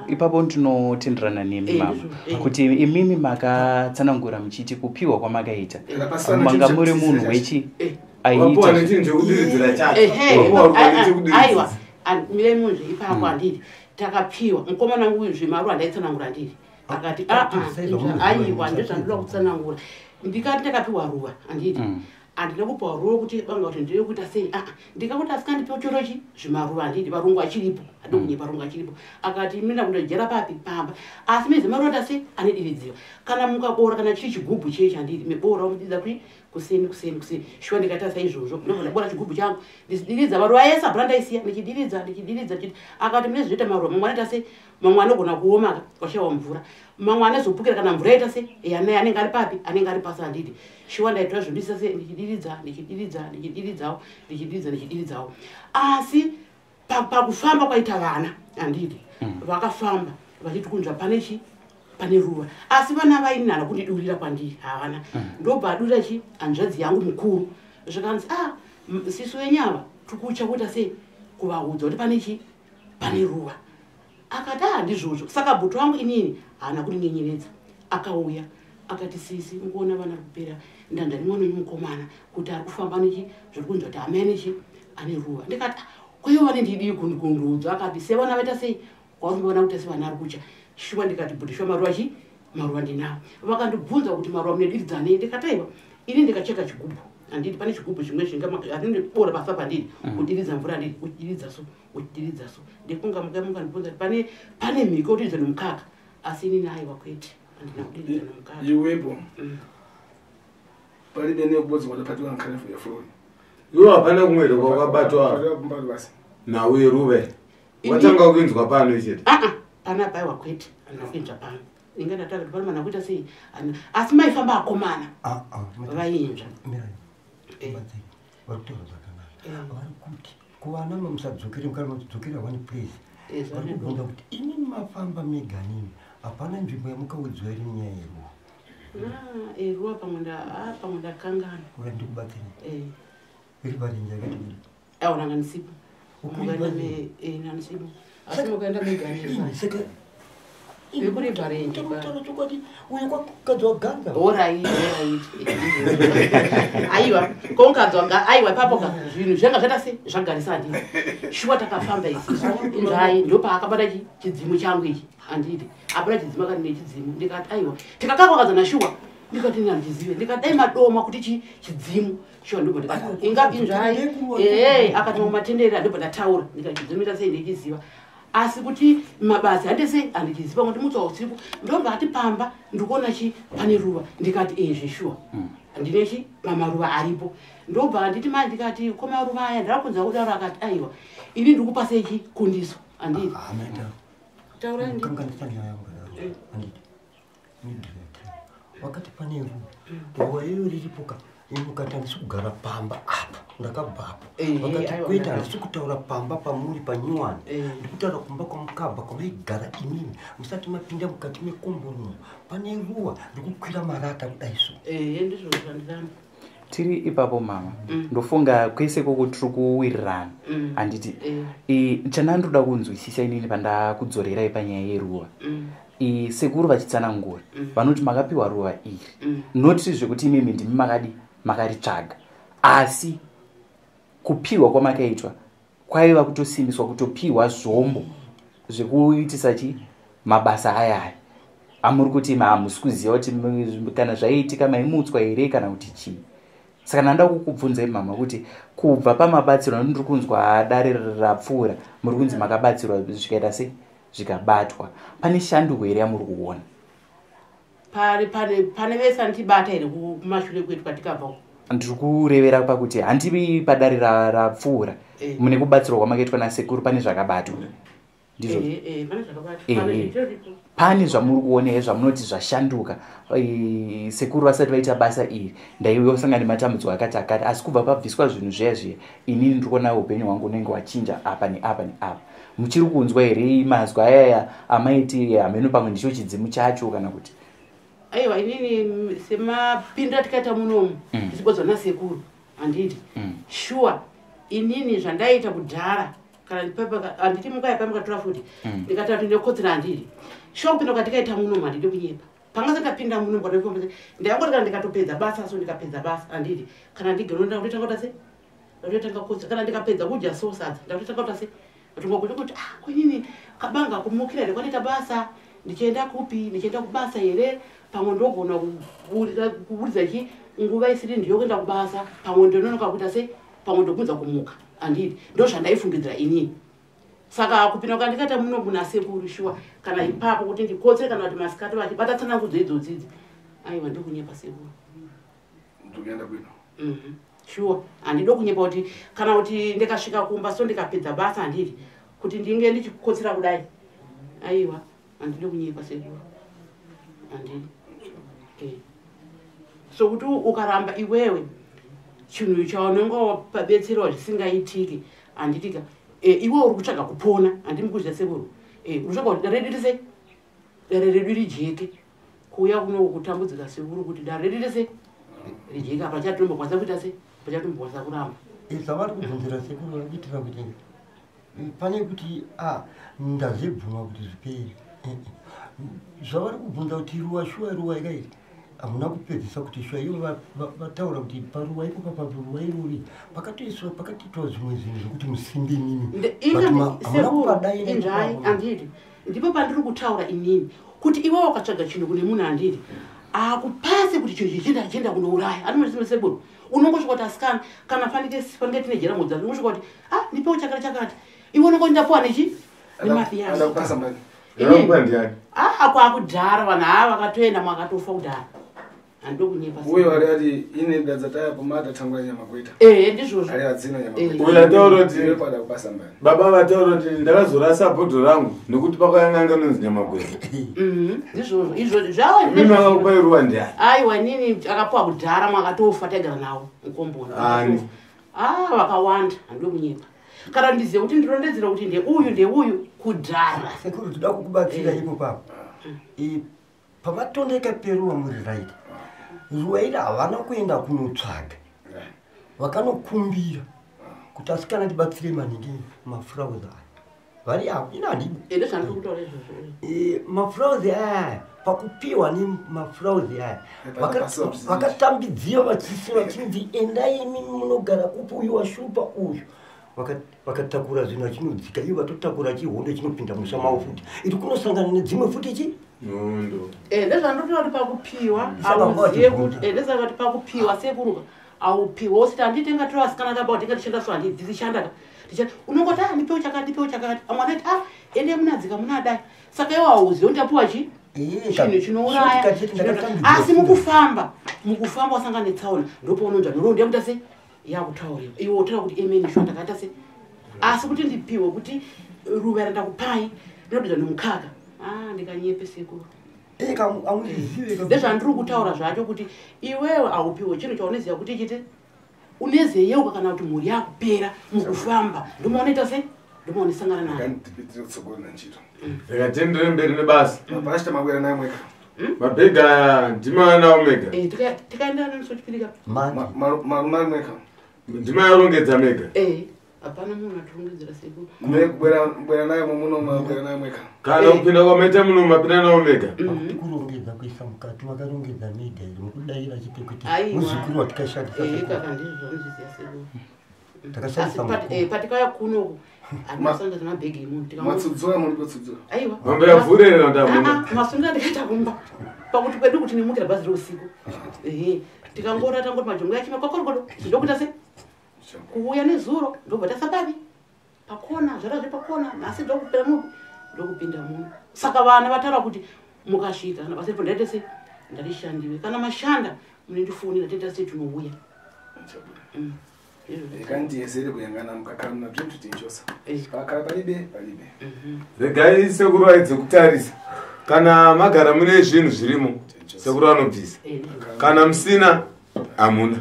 Ipapo ndinotenderana nemi, mama, kuti imimi makatsanangura muchiti kupiwa kwamakaita manga muri munhu wechi Wapiwa nechinhu chekudiridzira chacho. Wapiwa ruva nechekudiridzisa. Aiwa, mirei munzve ipapo, handiti? Takapiwa mukomana wangu uyu zvemaruva, ndaitsanangura, handiti? Akati, "Ah, ah, aiwa, ndozvandoda kutsanangura." Ndikati ndakapiwa ruva, handiti? Handina kupiwa ruva kuti banga kuti ndiri kuita sei. Aa, ndikakuti asikandipiwa chorochi zvimaruva, handiti? Varungu achiripo, hadi kunyepa, varungu achiripo. Akati mina kundojera papi pamba, asi meze maruva ndase anediridziwa kana mukabora kana chiri chigubhu chechi, handiti? Mebora mudidza kui kuseni, kuseni, kuseni. Shuwa ndikaita saizvozvo, ndobva ndabora chigubhu changu, ndichidiridza maruva ese abhura ndaisiya, ndichidiridza, ndichidiridza, akati mune zvinoita maruva, mamwe anoita sei, mamwe anogona kuoma kwashaiwa mvura, mamwe anozopukira kana mvura yaita sei, yanaya, anenge ari papi, anenge ari pasi, handiti? Shuwa ndaitora zvondisa sei, ndichidiridza, ndichidiridza, ndichidiridzawo, ndichidiridza, ndichidiridzawo. Asi pakufamba kwaita vana, handiti? Vakafamba vachiti kunzva pane chi pane ruva, asi vana vainana kundidurira kwandiri havana. Ndobva adurira chi hanzvadzi yangu mukuru, zvikanzi, "Ah, sisu venyava tikucha kuita sei kuvaudza kuti pane chi pane ruva?" Akati, "Ah, ndizvozvo." Saka bhuti wangu inini haana kundinyenyeredza, akauya akati, "Sisi, mukuona vana ari kupera, ndandani mwana wenyu mukomana kuti ari kufamba nechi zviri kunzwa kuti amai nechi ane ruva." Ndikati, "Ah, kwaivo vane ndidii kundiudza?" Akati, "Sevana vaita sei kwauri kuita sevana ari kucha." Shuwa ndikati, "Bhuti, shuwa maruva chi maruva ndinawo." Vakandibvunza kuti, "Maruva munediridzanei?" Ndikati, "Aiwa, ini ndikacheka chigubhu, handiti? Pane chigubhu chimwe zvinga handindibora pasi apa, handiti? Kudiridza mvura, handiti? Uchidiridza so, uchidiridza so." Ndikunga mukandibvunza kuti pane mhiko kudiridza nomukaka, asi inini aiwa, kwete, handina kudiridza nomukaka. Iwepo palibe nekubodzi kwatapatiwa nkhani ya fuloni. Iwe hapana kumwe here kwakabatwa Mbali basi. nhau yeruva? Watanga kuinzwa pano chete? Aa, panapa aiwa, kwete, handina kuinzwa pano. Inga ndatanga kuti pane vanhu kuita sei. Asi maifamba akomana Ah, ah, vainzva. Mirai. Batsiri, vari kutaura zvakanaka. Vari kuti kuvana musadzokere, kana muchidzokera one place. Vari kubvunza kuti imi mafamba mega nini, hapana nzvimbo yamukaudzwa iri nyaya yeruva? Eruwa pamwe pamwe ndakangana. Ura ndikubatsirei. Iri parenje yakati kudii? Aiwa, nanga ndisipo. Ukuri Mukaenda parenje? Nandisipo, asi mukaenda mega neva. Saka Vekuri parenje. Taura chokwadi, uyo kwakukadzi waganza. Alright, alright, aiwa, konkadzwa, aiwa, ipapo ka zvinhu zvanga zvaita se zvagarisa, handiti? Shuwa takafamba isisu, inzvai, ndopaakabata chidzimu changu ichi, handiti? Abata chidzimu, akati nechidzimu. Ndikati, "Aiwa." Tikakakwakadzana, shuwa ndikati, "Nandizive." Ndikati, "Dai madoma kuti chidzimu." Shuwa ndobva ndikati, "Inga inzvai." Ee, akati mumatendera, ndobva ndataura, ndikati, "Chidzimu ita sei ndichiziva, asi kuti mabasa hande sei handichiziva kuti mutsa usiku." Ndobva ati, "Pamba ndikuona chi pane ruva." Ndikati, "Ee, zveshuwa ndine chi pamaruva aripo." Ndobva anditi mai, ndikati, "Ko maruva aya ndarakunza kudaro?" Akati, "Aiwa, ini ndikupa sei chi kundiso, handiti?" Amaita. Taurai ndi. Kanganisa nyaya yangu yaro, handiti? Nidhireti wakati pane ruva, ruva iyo riripo ka. Imi mukati, "Handisi kugara pamba apa, ndakabvapo." Vakati, Aiwa, "Kwete, ndakabva. handisi kutaura pamba pamuri panyuwani. Ndikutaura kumba kwamukabva, kwamaigara imimi musati mapinda mukati mekomboni. Pane ruva rikukwira marata kudai so." Ehe, ndizvo zvandiramba. Tiri ipapo, mama, ndofunga kwese koko tiri kuwirirana, handiti? Chandandoda kunzwisisa inini pandakudzorerai panyaya yeruva, sekuru vachitsanangura vanoti makapiwa ruva iri, noti zvekuti imimi ndimi makadi makaritsvaga, asi kupiwa kwamakaitwa kwaiva kutosimbiswa, kutopiwa zvombo zvekuitisa chi mabasa ayaya amuri kuti hamusi kuziva kuti kana zvaiitika maimutswa here kana kuti chii. Saka ndanda kukubvunzai, mama, kuti kubva pamabatsirwa, nokuti ndiri kunzwa dare rapfuura muri kunzi makabatsirwa zvikaita sei, zvikabatwa, pane shanduko here yamuri kuona? Pane vese andibata here kumashure kwedu kwatikabva uko? Ndiri kurevera pakuti handivi padare rapfuura mune kubatsirwa kwamakaitwa nasekuru, pane zvakabatwa. Ndizvo. Pane zvakabatwa. Pane zviripo. Pane zvamuri kuona here zvamunoti zvashanduka? Sekuru vasati vaita basa iri, ndaiosangana nematambudziko akati akati, asi kubva pabviswa zvinhu zviya zviya, inini ndiri kuona upenyu hwangu unenge wachinja apa neapa neapa. Muchiri kunzwa here mazwi ayaya amaiti hameno pamwe ndicho chidzimu chacho kana kuti? Aiwa, inini semapindiro atikaita munomu, tichibodzwa nasekuru, handiti? Shuwa, inini zvandaita kudhara, kana handiti mukaya pamukatora futi, ndikataura kuti ndekotsera, handiti? Shuwa, kupinda kwatikaita munomu, handidi kunyepa, panga ndapinda munomu ndaingoti kana ndikatopedza basa, so ndikapedza basa, handiti, kana ndigero ndakutotanga kuita se ndakutotanga kotsa, kana ndikapedza kudya so sadza, ndakutotanga kuita se ndatonga kuti ah, kwenini kabanga kumukira here kwanoita basa, ndichienda kupi, ndichienda kubasa here, pamwe ndogona kuburitsa chi nguva isiri ndiyo kuenda kubasa, pamwe ndononoka kuita se pamwe ndokunza kumuka, handiti? Ndo zvandaifungidzira inini. Saka kupinda kwandikaita muno muna sekuru, shuwa, kana ipapo kuti ndikotsere kana kuti masikati vachibata tsanangudzo idzodzidzi, aiwa, ndokunyepa sekuru. Ndikuenda bwino. Shuwa, handido kunyepa kuti kana kuti ndikasvika kumba so ndikapedza basa, handiti, kuti ndinge ndichikotsera kudai, aiwa, handidi kunyepa sekuru, handidi. So kuti ukaramba iwewe chinhu chaunenge wapabetserwa zvisingaitiki, handitika? Iwe uri kutsvaga kupona, handimi kuzvita sekuru? Uri kutsvaga kuti dare redu rise, dare redu rijeke. Kuuya kuno kutambudzika sekuru, kuti dare redu rise rijeke, apa chatombokwanisa kuita se pachatombokwanisa kuramba. Zvavari kubvunzira sekuru, vari kuitira kuti pane kuti a ndazvibvuma kuti zvipere. Zvavari kubvunza kuti ruwa, shuwa, ruwa ikaiti hamuna kupedzisa kuti shuwa ivo vataura kuti paruwa ipopa, paruwa irori pakatoiswa, pakatoitwa zvimwe zvinhu zvokuti musimbe imimi. Inga But hamuna sekuru, kupadaira inzvai ipapo. Handiti ndipo pandiri kutaura inini kuti iwe wakatsvaga chinhu kune munhu, handiti, akupasi kuti chinhu chichienda chienda kunouraya andimozvisime sekuru. Unongosvika kuti asikana, kana fanike fanike tine jeramudza, unongosvika kuti ah, ndipewo chakati chakati, iwe unongoti ndapuwa nechi nemafiyasi. Andakupasa mbani. Yakakupa ndiani? Ah, kwakudhara, vanhu ava vakatoenda, mwakatofa kudhara, handido kunyepa. Uyo ari ati ine dadza taya pomata tangura nyama kuita. Ehe, ndizvozvo. Ari adzina nyama kuita. Uyo ataura kuti Iwe pada kupasa mbani. baba vataura kuti ndakazorasa bhodho rangu nekuti pakauya n'anga inonzi Nyamagweta. Ndizvozvo izvo zvava. Mimi akakupai ruwa ndiani? Aiwa, inini akapuwa kudhara, mwakatofa, taigara nawo mukomboni. Ani? Ah, vakawanda, handido kunyepa, kana ndizive kuti ndirondedzera kuti ndeuyu ndeuyu kudhara. Sekuru, toda kukubatsira ipo papo. Pavatondeka peruwa muri right, ruwa iri havana kuenda kunotsvaga, vakanokumbira kuti asikana tibatsire maningi maflowers aya vari apo, ina handidi. Ende zvandiri kutaura izvozvo. Maflowers aya, pakupiwa nemaflowers aya, Pasina vakatambidziwa vachisi vachinzi endai imi munogara kupi, uyu washupa uyu. Vakatakura zvinhu achinodzika, ivo vatotakura chihondo chinopinda musha mavo futi, iri kunosangana nedzimwe futi chi Nondo. Ndezvandinotaura kuti pakupiwa Saka auziye vachibvunza. kuti ndezvaka kuti pakupiwa sekuruka aupiwa usiti handitenga tiri vasikana taba tinga tichenda so handidzi tichishanda ka. Unongoti ah, ndipewo chakati, ndipewo chakati, amwe anoti ah, ende munadzika munadai, saka iwe hauzivi kuti ndapiwa chi chinhu chinouraya. Asi mukufamba wasangana netsaona, ndopaunonzwa nhoroondo yakuita se yakutauriwa, iwe wotaura kuti emeni shuwa ndakaita se, asi kuti ndipiwe kuti ruva randakupai rinodonha nomukaka, ah, ndikanyepe sekuru. Amuzive. Ndezvandiri kutaura zvacho kuti iwewe haupiwe chinhu chaunoziva kuti chite unezeyeuka kana kuti mhuri yakupera mukufamba, ndomaunoita se ndomaunosangana nayo. Ngandipitire kutsogolo nanchito. Rega tienderere mberi nebasa. Mapashita mabwera naye mweka. Mabhegi aya ndimana mega? Tikaenda nanisochipirika. Mandi. Marumari mweka. Ndimayarongedza mega? Hapana munhu atirongedzera sekuru. Mune kubwera bwera naye muno mabwera naye mweka. Kana kupinda kwamaita muno mapinda nawo mega? Pakuti kurongedza kuisa mukati makarongedza mega here, mukudayira chete kuti Aiwa. muzukuru watikashandisa sekuru. Kaka, ndizvo zvanozviziva sekuru. Takashandisa Asi mukuru. patikauya kunoku handinosanza mabhegi emunhu. Matsudzura muri kutsudzura. Aiwa. Mambo yavhurera ndamuna. Ah, ah, masungiro andikaita kumba pakuti kwedu kuti nimukira bhazi reusiku, ehe, tikangora tangoti majongo achima kwakorokodo, ndokuita se kuuya nezuro, ndobva tasapapi pakona zvara zvepakona, nhasi ndokupera mupi ndokupinda muno. Saka vana vataura kuti mukasvika kana basa ripo ndaita se ndarishandiwe, kana mashanda munondifonera, toita se tinouya. Ndikandiyezere kuyangana mukakhala muna bzinthu tinchosa. Pakhala palibe palibe. Regai sekuru vaidze kutarisa. Kana magara mune zvinhu zvirimo, sekuru vanobvisa. Kana musina, hamuna.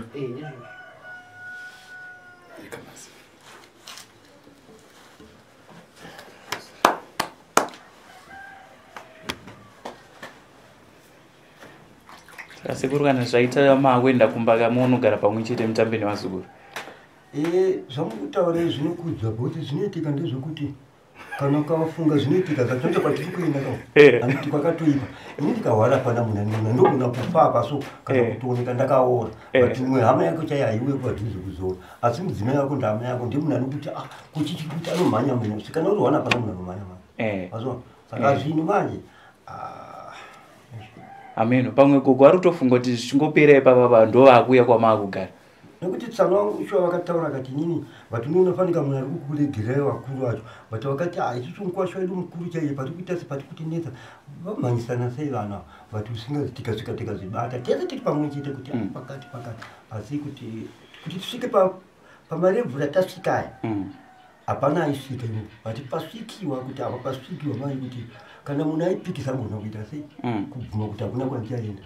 Sekuru kana zvaita makuenda kumba kamunogara pamwe chete mutambe nevazukuru. Zvamukutaura zvinokudzwa kuti zvinoitika ndezvekuti kana ukafunga zvinoitika zvatonza kwatiri kuenda handiti kwakatoipa. Ini ndikahwara pana munhu andiona ndogona kufa apa so kana kutooneka ndakaora. But imwe hama yako chaiyo haiuye padhuze kuzora. Asi mudzimai wako ndihama yako ndiye munhu anokuti kuchichi kuti anomhanya mhanya. Kana uri pana munhu anomhanya mhanya. Azwa saka zvinhu manje ameno pamwe gogo ari kutofunga kuti zvichingopera ipapa ndo vakuuya kwamaakugara. Nekuti tsano wangu shuwa vakataura kati inini but unofanika munhu ari kukuregerai vakuru vacho but vakati isusu mukwasha wedu mukuru chaiye pari kuita sepati kutinetsa vamhanyisana sei vana but usingazi tikasvika tikazvibata tese tiri pamwe chete kuti pakati pakati asi kuti tisvike pamarevhura tasvikaya hapana aisvika imo but pasvikiwa kuti apa pasvikiwa mai kuti kana munhu aipikisa ngona kuita sei kubvuma kuti hakuna kwandichaenda.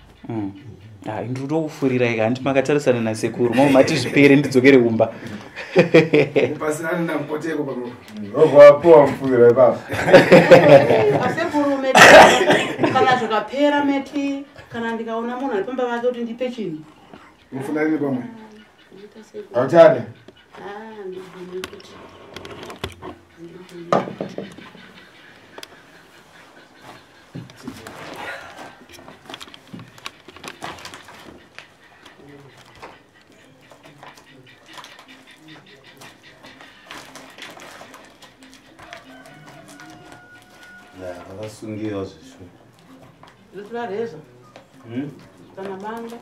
Ndiri kutokufurirai handi makatarisana nasekuru mamo mati zvipere ndidzokere kumba. Pasina ndamupoteko pamwe. Wapuwa mufurira ipapo. Asekuru meti kana zvakapera meti kana ndikaona munhu ari pamba vake kuti ndipe chinhu. Mufuna rini pamwe? Hauchade? Ndibvume kuti. Vakasungira zvishu. Ndotora reza. Kana banga.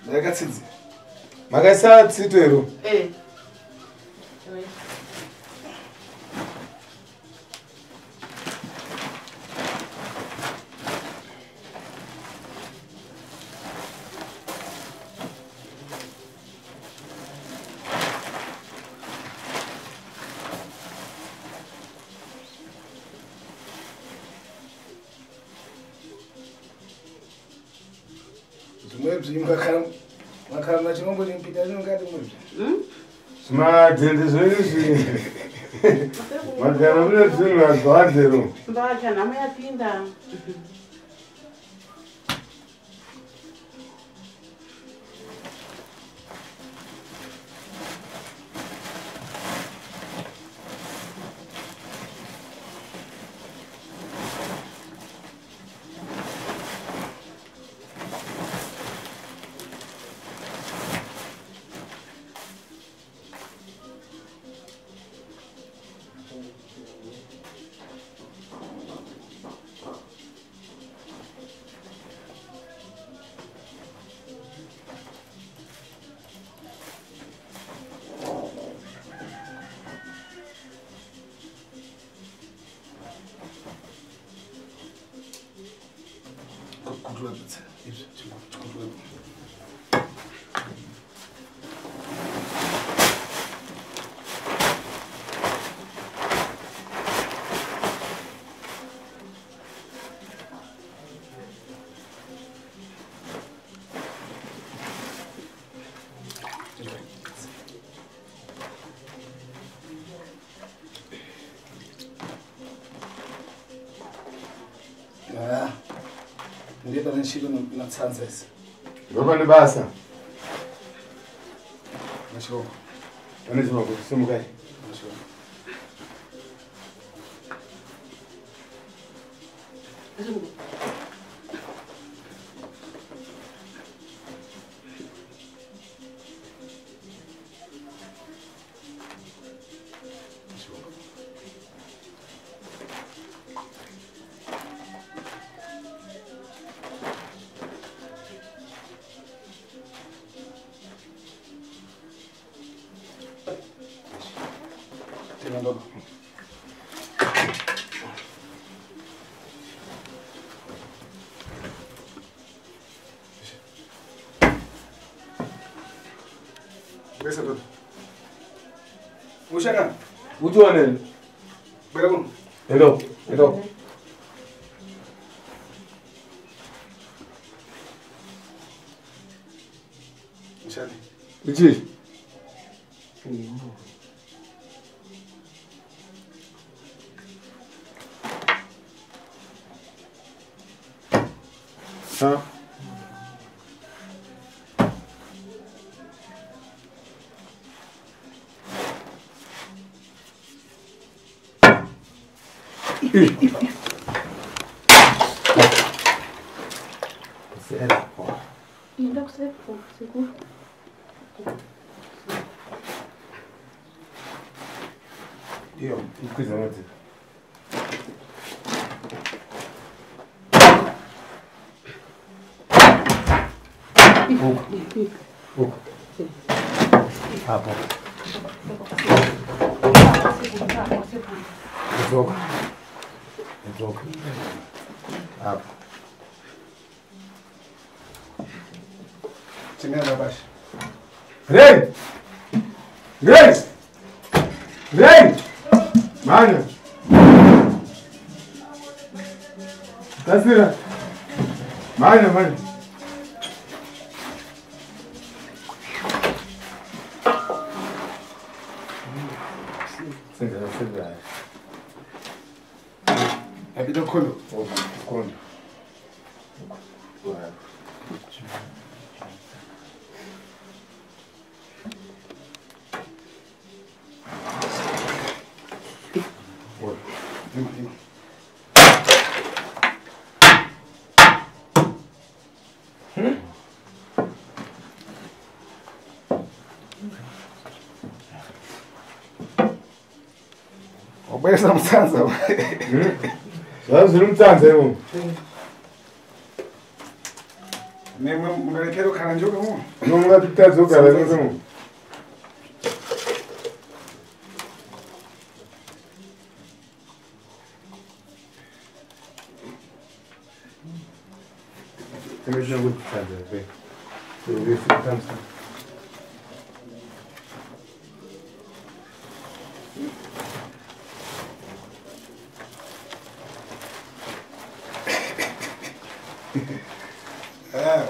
Ndakatsidzi. Makaisa tsito ero? Zvimadhende zvenyu zvinhu. Magara mune zvinhu zvadzero. Mbacha nhamo yapinda. Ndiye pane ntchito natsanza izi. Ndopane basa. Mashoko. Pane chimako simukai. Mashoko. Ushaka. Uchiwaneni. Bwera kuno. Hello. Hello. Ushani. Uchi. Ha? Iyo, ikwiza madziro. Uko. Uko. Apo. Idzoka. Idzoka. Apo. Chingana bashi. Rei! Rei! Rei! Manya! Tasira! Manya, manya! Sendera, sendera. Yapita kholo. Kholo. Wabweresa mutsanza. Zvava zviri mutsanza imomo. Nemwe mungarekera kugara njoka mo. No mungatitadza kugara njoka mo.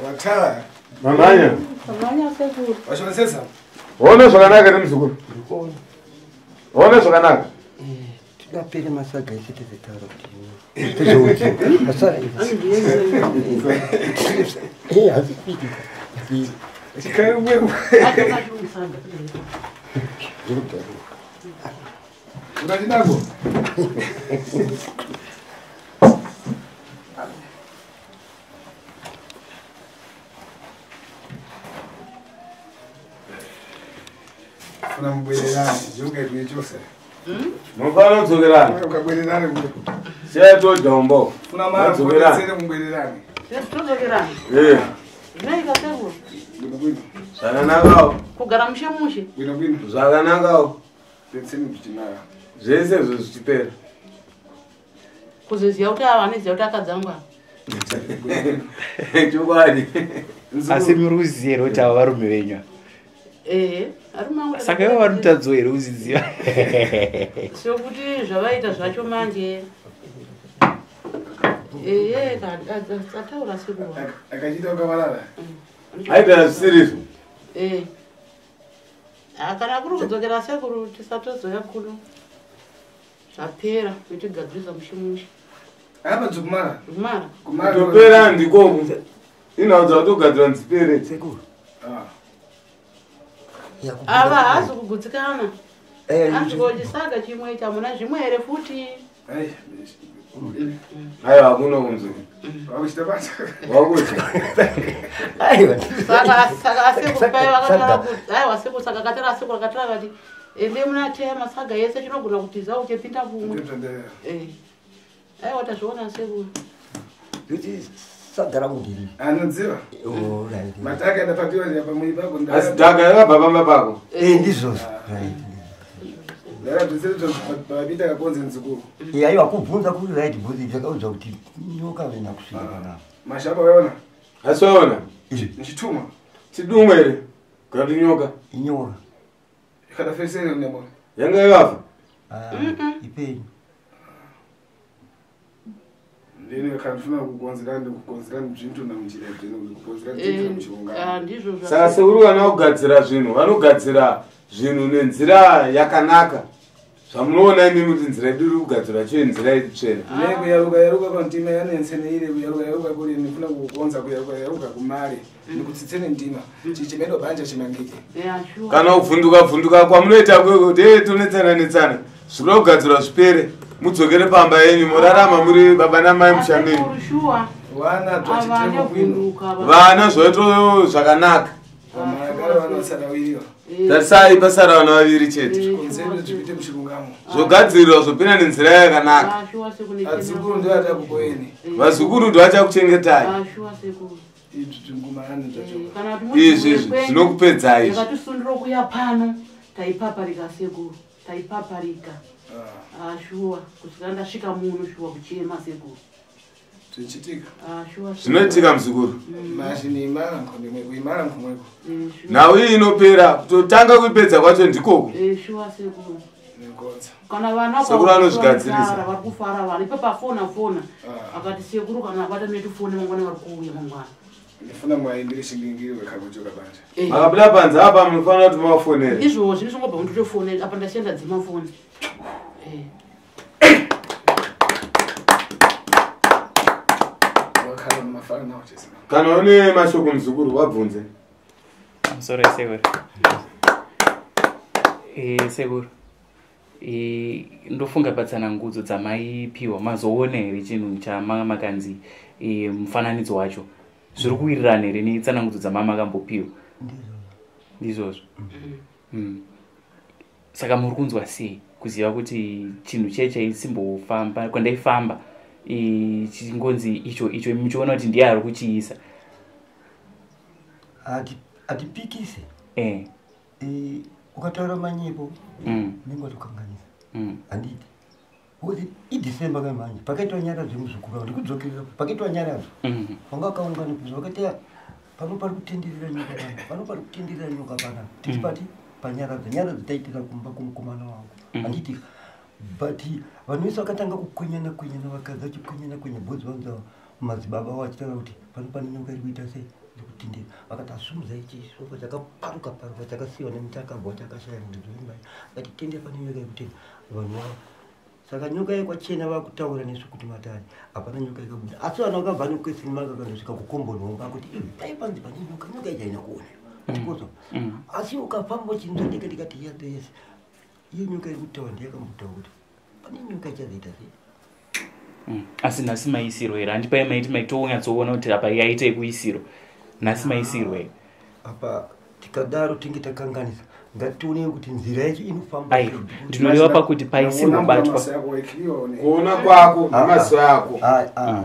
Watara. Mamanya. Mamanya sekuru. Washonesa. Ona zvakanaka nemuzukuru. Ona zvakanaka. Tingapere masaga ese tezetaura kuti tezouti masara Unachinako. Funa mubwererane, zvinonga chose. Munofana kudzokerana. Ukabwererane mbuya. Siyai dombo. Funa mara mubwererane mubwererane. Todzokerana. Eh. Zvinoita sekuru. Bwino bwino. Zvakanakawo. Kugara mushe mushe. Bwino bwino. Zvakanakawo. Tetseni kuchinaka. Zvese izvo zvichipera. Kuzoziva kuti ava anoziva kuti akadzangwa. Chokwadi. Asi muri kuziva here kuti ava varume venyu? Ehe, arume angu. Saka ivo vari mutadzo here kuziziva? Sokuti zvavaita zvacho manje. Ehe, ataura sekuru. Akachiita ukavarara. Aita zvisirizvo. Eh. Kana kuri kudzokera sekuru tisatozoya kuno. Zvapera mitigadzirisa mushe. Apa dzokumara. Kumara. Kumara. Kutopera ndikoku. Inhau dzakatogadzirwa ndzipere. Sekuru. Ah. Yakubvunza Ava kuti- haazi kugutsikana. Eh, Anzvikochisaga chimwe chamuna zvimwe here futi. Ai. Aiwa hakuna kumuzukuru. Wakuchita basa. Wakudya. Aiwa. Saka saka asekuru Saka- pai vakatara saka. kuti aiwa sekuru saka akatara asekuru akatara akati ende munateya masaga yese chinogona kutiza uchipinda kumwe. Ndipindera. Eh. Aiwa tazviona sekuru. Kuti saga rangu ndiri. Anodziva. Oh, right. Mataka ndapatiwa pamwe pako Asi dhaka yakabva pamba pako. Eh, ndizvozvo. Right. Ndakabvisira papita kakonze nzukuru. Eh, aiwa kubvunza kuri right bhuzi zvakaudzwa kuti nyoka vena kusvika panapa. Mashamba waona. Asi waona? Izvi Nchituma. Chidumwe here? Kana kuti nyoka. inyoka. Kada fesere ndemo. Yanga yakafa. Ah, ipenyu. Ndine kandifuna kukonzera ndikukonzera zvintu na munjira dzino kukonzera zvintu na Eh, muchirunga. ah, ndizvo zva- Saka sekuru kana kugadzira zvinhu, vanogadzira zvinhu nenzira yakanaka. Zvamunoona imimi kuti nzira yedu iri kugadzirwa chive nzira itsvene. Ne kuyaruka yaruka pandima yanensene ile kuyaruka yaruka kuri ndifuna kukonza kuyaruka yaruka kumari ndikutsitsene ndima chichimendo banja chimangike. Eh, sure. Kana kuvhunduka vhunduka kwamunoita kweko kuti "Eh, tonetsana netsana zvinoda kugadzirwa zvipere mudzokere pamba yenyu morarama muri baba namai musha menyu. Asekuru shuwa. Wana Ava twachitemo kwino. nevhunduka ava. Vana zvaito zvakanaka. Vamagara vanosara wiriwa. Eh, Tarisai pasara vana vaviri chete. eh, Konzero shuwa zvipite muchirungamo. Zvogadzirwa zvopinda nenzira yakanaka. Ah, shuwa sekuru nechena. Adzukuru ndio atakukoeni. Eh, Vazukuru ndovachakuchengetai. ah, shuwa sekuru. Izvi zvingumani Eh, zvacho. kana kuti Izvi izvi zvinokupedzai izvi. yakatisundira kuya pano taipaparika sekuru taipaparika. Ah, Ah, shuwa kusvika ndasvika muno shuwa kuchema sekuru. zvichitika. Ah, shuwa sekuru. Zvinoitika muzukuru. Mashini imara nkhomweko imara nkhomweko. Eh, shuwa. Nhau iyi inopera kutotanga kuipedza kwacho ndikoku. Eh, shuwa sekuru. Nenkonza. Kana vana Sekuru anozvigadzirisa. vari kufara vana ipo pafona fona Ah. akati sekuru kana abata metifone mangwana vari kuuya mangwana. Ndifuna mwaindire shingingiri wekakuchoka banja. Eh. Makabuda panze apa munofanira kuti muvafonere. Izvozvo ndizvongobva kunditofonera apa ndasiya ndadzima foni. Eh. Wakhala mafana nawo chese. Kana une mashoko muzukuru wabvunze. Pamusoro sekuru. Eh, sekuru. Eh, ndofunga patsanangudzo dzamaipiwa mazoona here chinhu chamanga makanzi eh, mufananidzo wacho zviri kuwirirana here netsanangudzo dzamamakambopiwa Ndizvozvo. ndizvozvo mm. Saka muri kunzwa sei kuziva kuti chinhu chiye chaisimbofamba kwandaifamba eh, chingonzi icho icho muchiona kuti ndiye ari kuchiisa Hatipikise. eh. Eh, ukataura manyepo mm. unenge watokanganisa. mm. Handiti. Kuti idhisemba kamanje pakaitwa nyaradzo yemuzukuru wangu ndikudzokerera pakaitwa nyaradzo. mm. Vanga vakaungana kuzo vakati "Ah, pano pari kutenderera nyoka pana pano pari kutenderera nyoka pana tichipati panyaradzo nyaradzo taiitira kumba kumukomana wangu handiti but vanhu vese vakatanga kukwenyana kwenyana vakadzi vachikwenyana kwenya bhodzi vanza madzibaba vachitaura kuti pano pane nyoka iri kuita sei iri kutendera vakati asumudzai chisofa chakaparuka paruka chakasiyiwa nemutakabwa chakashaya muridzi wemba akati tendera pane nyoka iri kutenda vanhu vava saka nyoka yekwachena vakutaura nesu kuti matari hapana nyoka yakabuda asi vanhu vakabva nekwesini vakakandosvika kukombonhomba kuti dai panzi pane nyoka nyoka ichaina kuona tikozo asi ukafamba uchinzwa ndika ndikati yese iyo nyoka iri kutaura ndiyakambotaura kuti pane nyoka ichazoita sei Mm. Asi nhasi maisirwo here handipai maiti maitonyatsoona kuti apa yaita yekuisirwa nhasi maisirwo here apa tikadaro tinge takanganisa ngationei kuti nzira yacho inofamba aiwa ndinoreva pakuti paisirwa batwa Kuona kwako nemaziso ako. Ah, ah,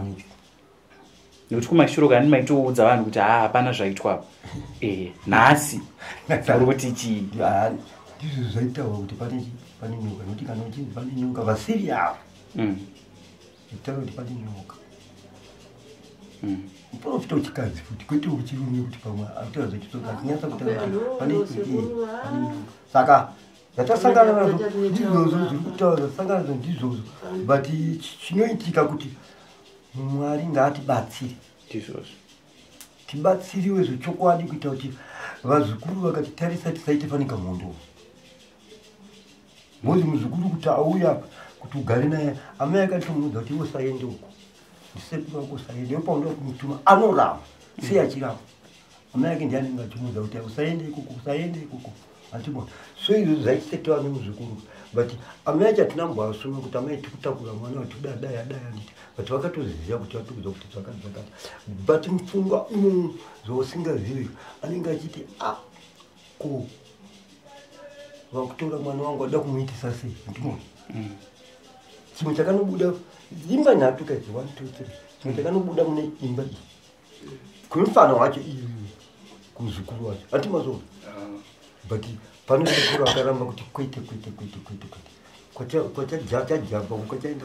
nekuti kumashure kani maitoudza vanhu kuti haa hapana zvaitwa apa e nhasi muri kuti chii Ah, ndizvo zvaitaurwa kuti pane pane nyoka nokuti kana uchinzi pane nyoka vasiri ava itaura kuti pane nyoka muprofita wechikadzi futi kwete wechirume kuti pamwe akutaura zvechitsoka achinyatsa kutaura kuti pane pane nyoka saka zvatasangana nazvo ndizvozvo zviri kutaura zvatasangana nazvo ndizvozvo but chinoitika kuti mwari ngaatibatsire Ndizvozvo. Tibatsiriwe zvechokwadi kuita kuti Vazukuru vakatitarisa tisaite fanika mhondo. Mozi muzukuru kuti auya kuti ugare naye, amai akatomuudza kuti iwe usaende uko. Ndisekuru wako usaende, iwe paunoda kumutuma anoramba, sei achiramba. Amai ake ndiye anenge achimuudza kuti usaende ikoko, usaende ikoko. Andibona. So izvo zvaisetwa nemuzukuru. But amai acho hatina kumboasuma kuti amai tikutakura mwana wetu dai dai dai anditi. But vakatoziva kuti vatoudza kuti zvakati zvakati. But mupfungwa umu zvausingazivi anenge achiti ah ko vakutora mwana wangu vada kumuitisa sei? Andibona. Chimwe chakanobuda imba nhatu kaidzi 1 2 3. Chimwe chakanobuda mune imba iyi. Kumufana wacho iyi kumuzukuru wacho. Ati mazoona. But pano sekuru akaramba kuti kwete kwete kwete kwete kwete. Kwachajamba kwachaenda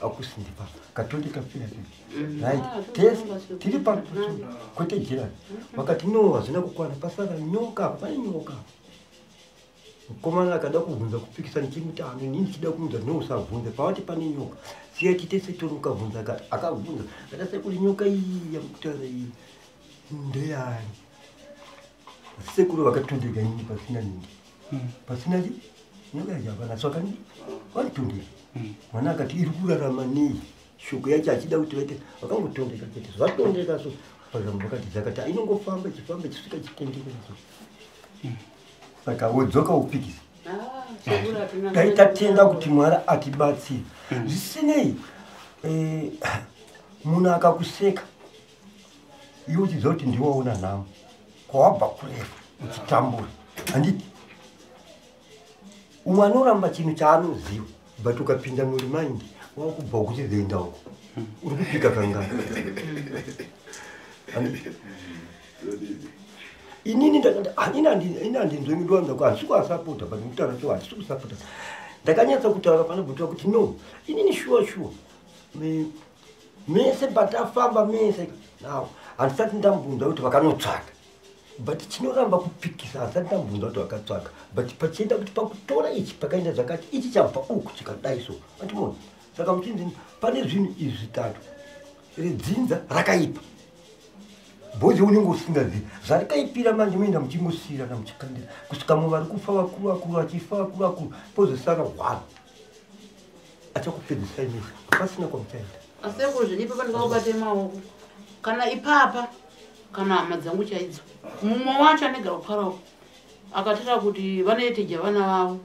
akusindipa. Katoli kafira sei. Right. Tese tiri pa kwete jira. Vakati no hazvina kukwana pasara nyoka pane nyoka. Mukomana akada kubvunza kupikisa ndichimuti ano inini ndichida kumuudza no usabvunze pawati pane nyoka. Siya tite setori ukabvunza akati akabvunza. Akati sekuru nyoka iyi yamukutaura iyi ndeyani. Sekuru vakatondeka inini pasina nini. Pasina chi? Nyoka yacho hapana. Saka vanitondeka. Mwana akati iri kurarama nei? Shoko yacho achida kuti vaite vakangotondeka chete. Zvatondeka so. Pazambo vakati zvakati inongofamba ichifamba ichisvika ichitendeka so. Saka wodzoka upikisa. Dai tatenda kuti Mwari atibatsire. Zvisinei munhu akakuseka iwe uchiziva kuti ndiwe waona nhamo kwawabva kurefu uchitambura, handiti? Umwe anoramba chinhu chaanoziva, but ukapinda murimind wakubva ukuchizoenda uko uri kupika kangani. Handiti? Inini ini handinzwe midwanza ko handisi kuasapota, but ndikutaura cho handisi kusapota. Ndakanyatsa kutaura panobvutiwa kuti no, inini shuwa shuwa mese patafamba mese now handisati ndambunza kuti vakanotsvaka, but chinoramba kupikisa handisati ndambunza kuti vakatsvaka, but pachienda kuti pakutora ichi pakaenda zvakati ichi chabva uku chikadai so andimona. Saka muchinzi pane zvinhu izvi zvitatu redzinza rakaipa bhozi unenge usingazivi zvarikaipira manje muenda muchingosiyirana muchikandira kusvika muvari kufa vakuru vakuru vachifa vakuru vakuru pozosara one achakupedzisai mese pasina kwamuchaenda. Asekuru zvinipo pandikakubate maoko kana ipapa kana hama dzangu chaidzo mumwe wacho anegara kuparao akatira kuti vanoeteja vana vavo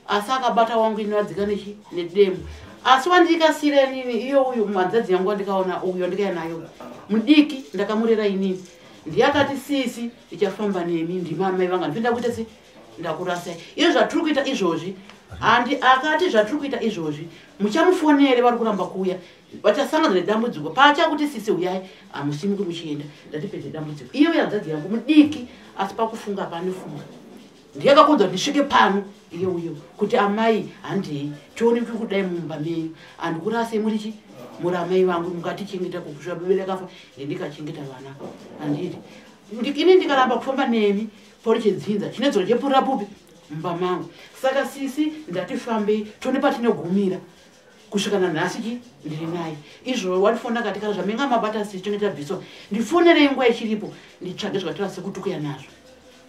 asi akabata wangu ini vadzika nechi nedemo asi wandikasira inini iyo uyu hanzvadzi yangu wandikaona uyu wandikaya nayo mudiki ndakamurera inini ndiye akati sisi ndichafamba nemi ndima amai vanga ndinoenda kuita se ndakurasai iyo zvatiri kuita izvozvi handi akati zvatiri kuita izvozvi muchamufonere vari kuramba kuuya vachasangana nedambudziko paachakuti sisi uyai hamusimuki muchienda ndatipedze dambudziko iyo hanzvadzi yangu mudiki asi pakufunga panofunga ndiye akakonza kuti ndisvike pano iye uyo kuti amai handei tione kuti kudai mumba menyu handikurasei muri chi muri amai vangu mukatichengeta kusvika bebe rakafa ndikachengeta vana handiti ini ndikaramba kufamba nemi pori chedzinza chinedzora chepurira pupi mumba mangu saka sisi ndatifambei tione patinogumira kusvika nanhasi chi ndiri naye izvo wandifona akati kana zvamenga mabata sisi tinenge tabviswa ndifonerei nguva ichiripo nditsvage zvakatora sekutukuya nazvo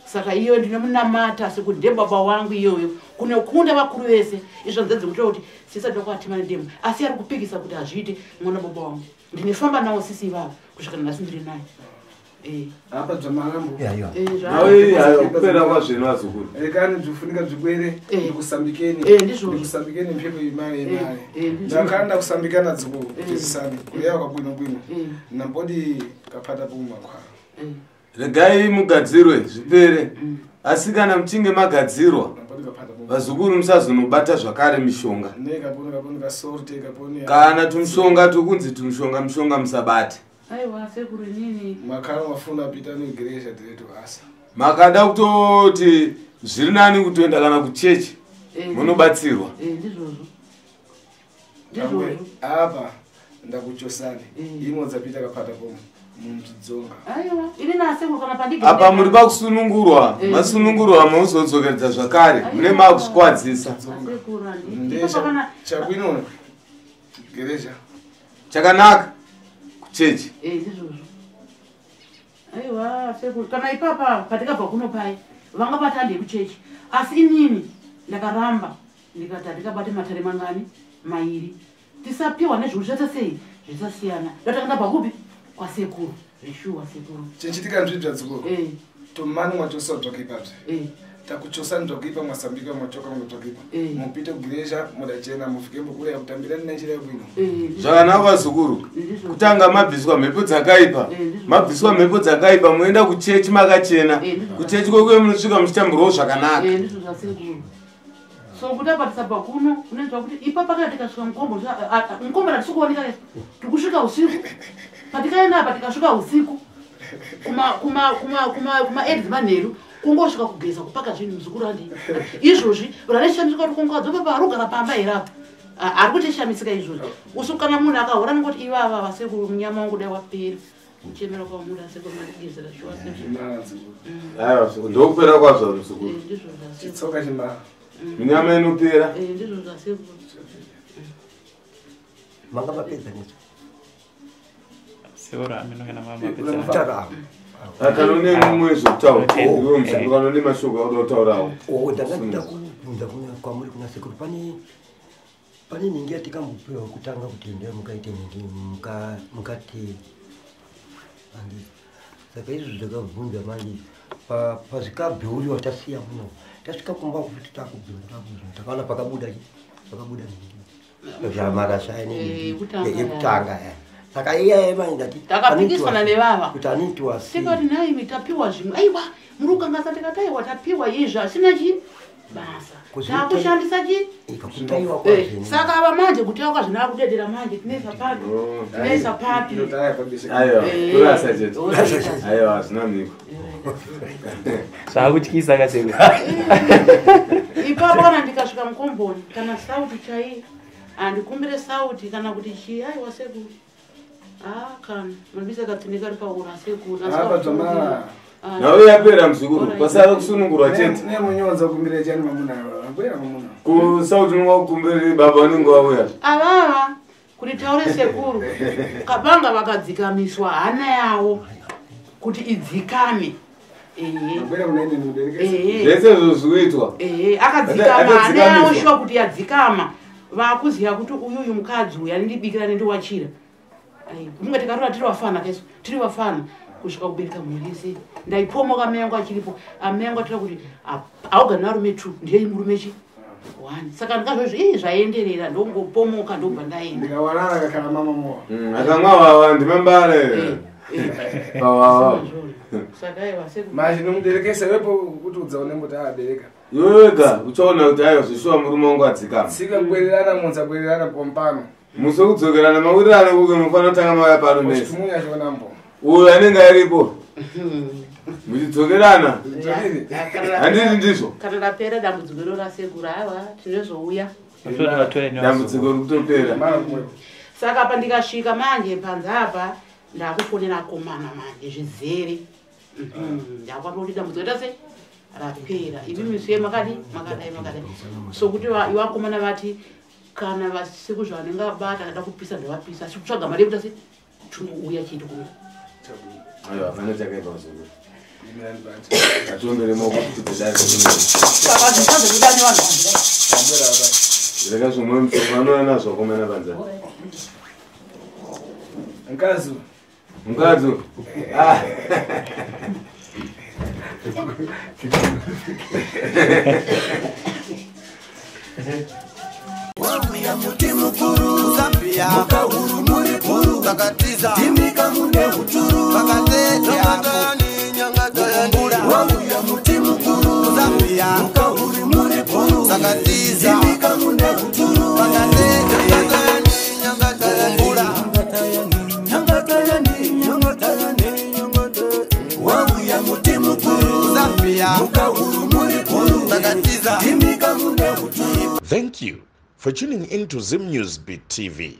saka iyo ndinomunamata sekuti ndebaba wangu iyoyo kunokunda vakuru vese izvo nzadzi kutora kuti sisi adida kuatima nedemo asi ari kupikisa kuti hazviite mwana baba wangu ndinofamba nawo sisi ivavo kusvika nanhasi ndiri naye. Apa zvamarambo. Kupera kwazvino vazukuru. Rekani zvifunika zvikwere ndikusambikeni. Ndikusambikeni mpepo imari imari. Ndakanda kusambikana dziko tisisani. Kuleya kwabwino bwino. Nambodi kapata pumakhwa. Regai mugadzirwe zvipere. Asi kana muchinge magadzirwa vazukuru musazonobata zvakare mishonga. Kana tumushonga tukunzi tumushonga mishonga musabate. Aiwa sekuru nini makara mafuna pita negeresha direto asa. Makada kutoti zviri nani kutoenda kana kuchechi munobatsirwa. Ndizvozvo. Ndizvozvo. Apa ndakuchosani. Imwe dzapita kapata pomo mundidzonga. Aiwa ini nasekuru kana pandige. Apa muri pakusunungurwa, masunungurwa muzodzokeredza zvakare mune makuswadzisa. Sekuru handiti. Kana chakwino geresha. Chakanaka. Kuchechi. Ndizvozvo. Aiwa sekuru, kana ipapa patikabva kuno pai vanga vatande kuchechi, asi inini ndakaramba ndikati handingabate matare mangani mairi, tisapiwa nezvekuti zvaita sei zvisasiyana. Ndatanga ndabva kupi? Kwasekuru zveshuwa sekuru. Chinchitika nzvibva dzikuru. Tomani mwachosa bzvakuipa bzve. Takuchosa nzvakuipa mwasambika mwachoka mwatsvakuipa. Mupite kugiresha mudachena mufike mbukura yakutambira nenjira yabwino. Zvakanaka vazukuru. Kutanga mabviswa mhepo dzakaipa. Mabviswa mhepo dzakaipa muenda kuchechi makachena. Kuchechi kwekwe munosvika muchitambirawo zvakanaka. Ndizvo zvasekuru. So kuti apa tisabva kuno unonzwa kuti ipapa kana tikasvika mukombo mukombo hatisi kuoneka lesi tikusvika usiku. Patikaenda apa tikasvika usiku kuma 8 manheru kungosvika kugeza kupaka zvinhu muzukuru andi izvozvi raneshamisika kuti kungadzoka pa arugara pamba here apa ari kutishamisika izvozvi usiku kana munhu akahura nongoti ivava vasekuru munyama wangu dai wapera kuchemera kwamuda sekuru mandigezera shuwa sekuru. Aiwa ndokupera kwazvo muzukuru. Ndizvo zvasekuru. Chitsoka chimba. Minyama inopera. Ndizvo zvasekuru. Manga mapedza nesu. Sekuru ameno kana mapedza. Kana une mumwe zvekutaura, iwe muzukuru kana une mashoko auda kutaurawo. Ndanga ndida kubvunza kwamuri kuna sekuru pane nhingi yatikambopiwa kutanga kuti endai mukaite nhingi mukati handiti. Saka izvo ndakabvunza manje pazvikabheuriwa tasiya muno. Tasvika kumba kuti takubheura takaona pakabuda nhingi. Zvamarasha yekutanga ya. Saka iye manje ndati takapikisana nevava kuti anitiwa sei. Tikati nhaimi tapiwa zvimwe. Aiwa muri kukanganisa tikati aiwa tapiwa izvi asina chi basa. Takushandisa chi kutaiwa kwazvo. Saka ava manje kutaiwa kwazvo nakudedera manje tinesa papi. Tinesa papi. Aiwa kurasa chete. Aiwa hazvina mhiko. Zvakutyisa kasekuru. Ipapo kana ndikasvika mukomboni kana sauti chai andikumbire sauti kana kuti chii aiwa sekuru. Kana mabisa katsindika ari paura sekuru. Apa dzamara. Nawe yapera muzukuru pasara kusunungurwa chete. Nemunyonza kumbira chani mamuna abwera mamuna. Kusauti unonga kukumbirira baba vanenge vauya. Avava kuti taure sekuru kabanga vakadzikamiswa hana yavo kuti idzikame. Abwera kuna ine muberekesa. Zvese izvo zvikuitwa. Akadzikama hana yavo shuwa kuti yadzikama. Vakuziya kuti uyuyu mukadzi uyu anondibikira nendiwachira. Kunge tikarora tiri vafana kesu tiri vafana kusvika kubereka mhuri yese. Ndaipomoka amai angu achiripo. Amai angu atira kuti augari nevarume 2 ndiye murume chi 1. Saka ndikazvozvo ii zvaenderera ndongopomoka ndobva ndaenda. Ndikawanana kakhala mama mowa. Akamwa wawa ndimambare. Wawa. Saka aiwa sekuru. Manje nomuberekesa wepo kuti udzaone kuti abereka. Iwe wega uchaona kuti aiwa zvishuwa murume wangu adzikama. Tsika kubwererana munza kubwererana pompano. Musi wekudzokerana mawirirano kuke munofanira kutanga mauya pano mese. Chimunya chionambo. Uyu anenge aripo. Muchidzokerana. Handiti ndizvo. Kana rapera dambudziko iro rasekuru aiwa tinozouya. Dambudziko rikutopera. Saka pandikasvika manje panze apa ndakufonera akomana manje zvizere. Ndakwamba kuti dambudziko ita sei? Rapera. Imi misuye makadi makadai makadai. Sokuti ivakomana vati kana vasiku zvavanenge vabata kada kupisa ndovapisa asi kutsvaga mari yekuita sei tinouya chete kuno. Aiwa hapana chakaipa muzukuru. Ationgere maoko kuti tidai. Saka zvinhu zvekuda nevanhu vanhu. Rega zvimwe musoro vanouya nazvo vakomana panze. Mukadzi. Mukadzi. Ah. Wauya muti mukuru Zambia mukahuru muri bhuru takatiza timika mune uturu takatetea wauya muti mukuru Zambia mukahuru muri bhuru takatiza timika mune uturu takatetea wauya muti mukuru Zambia mukahuru muri bhuru takatiza timika mune uturu. Thank you for tuning in to Zim News Beat TV.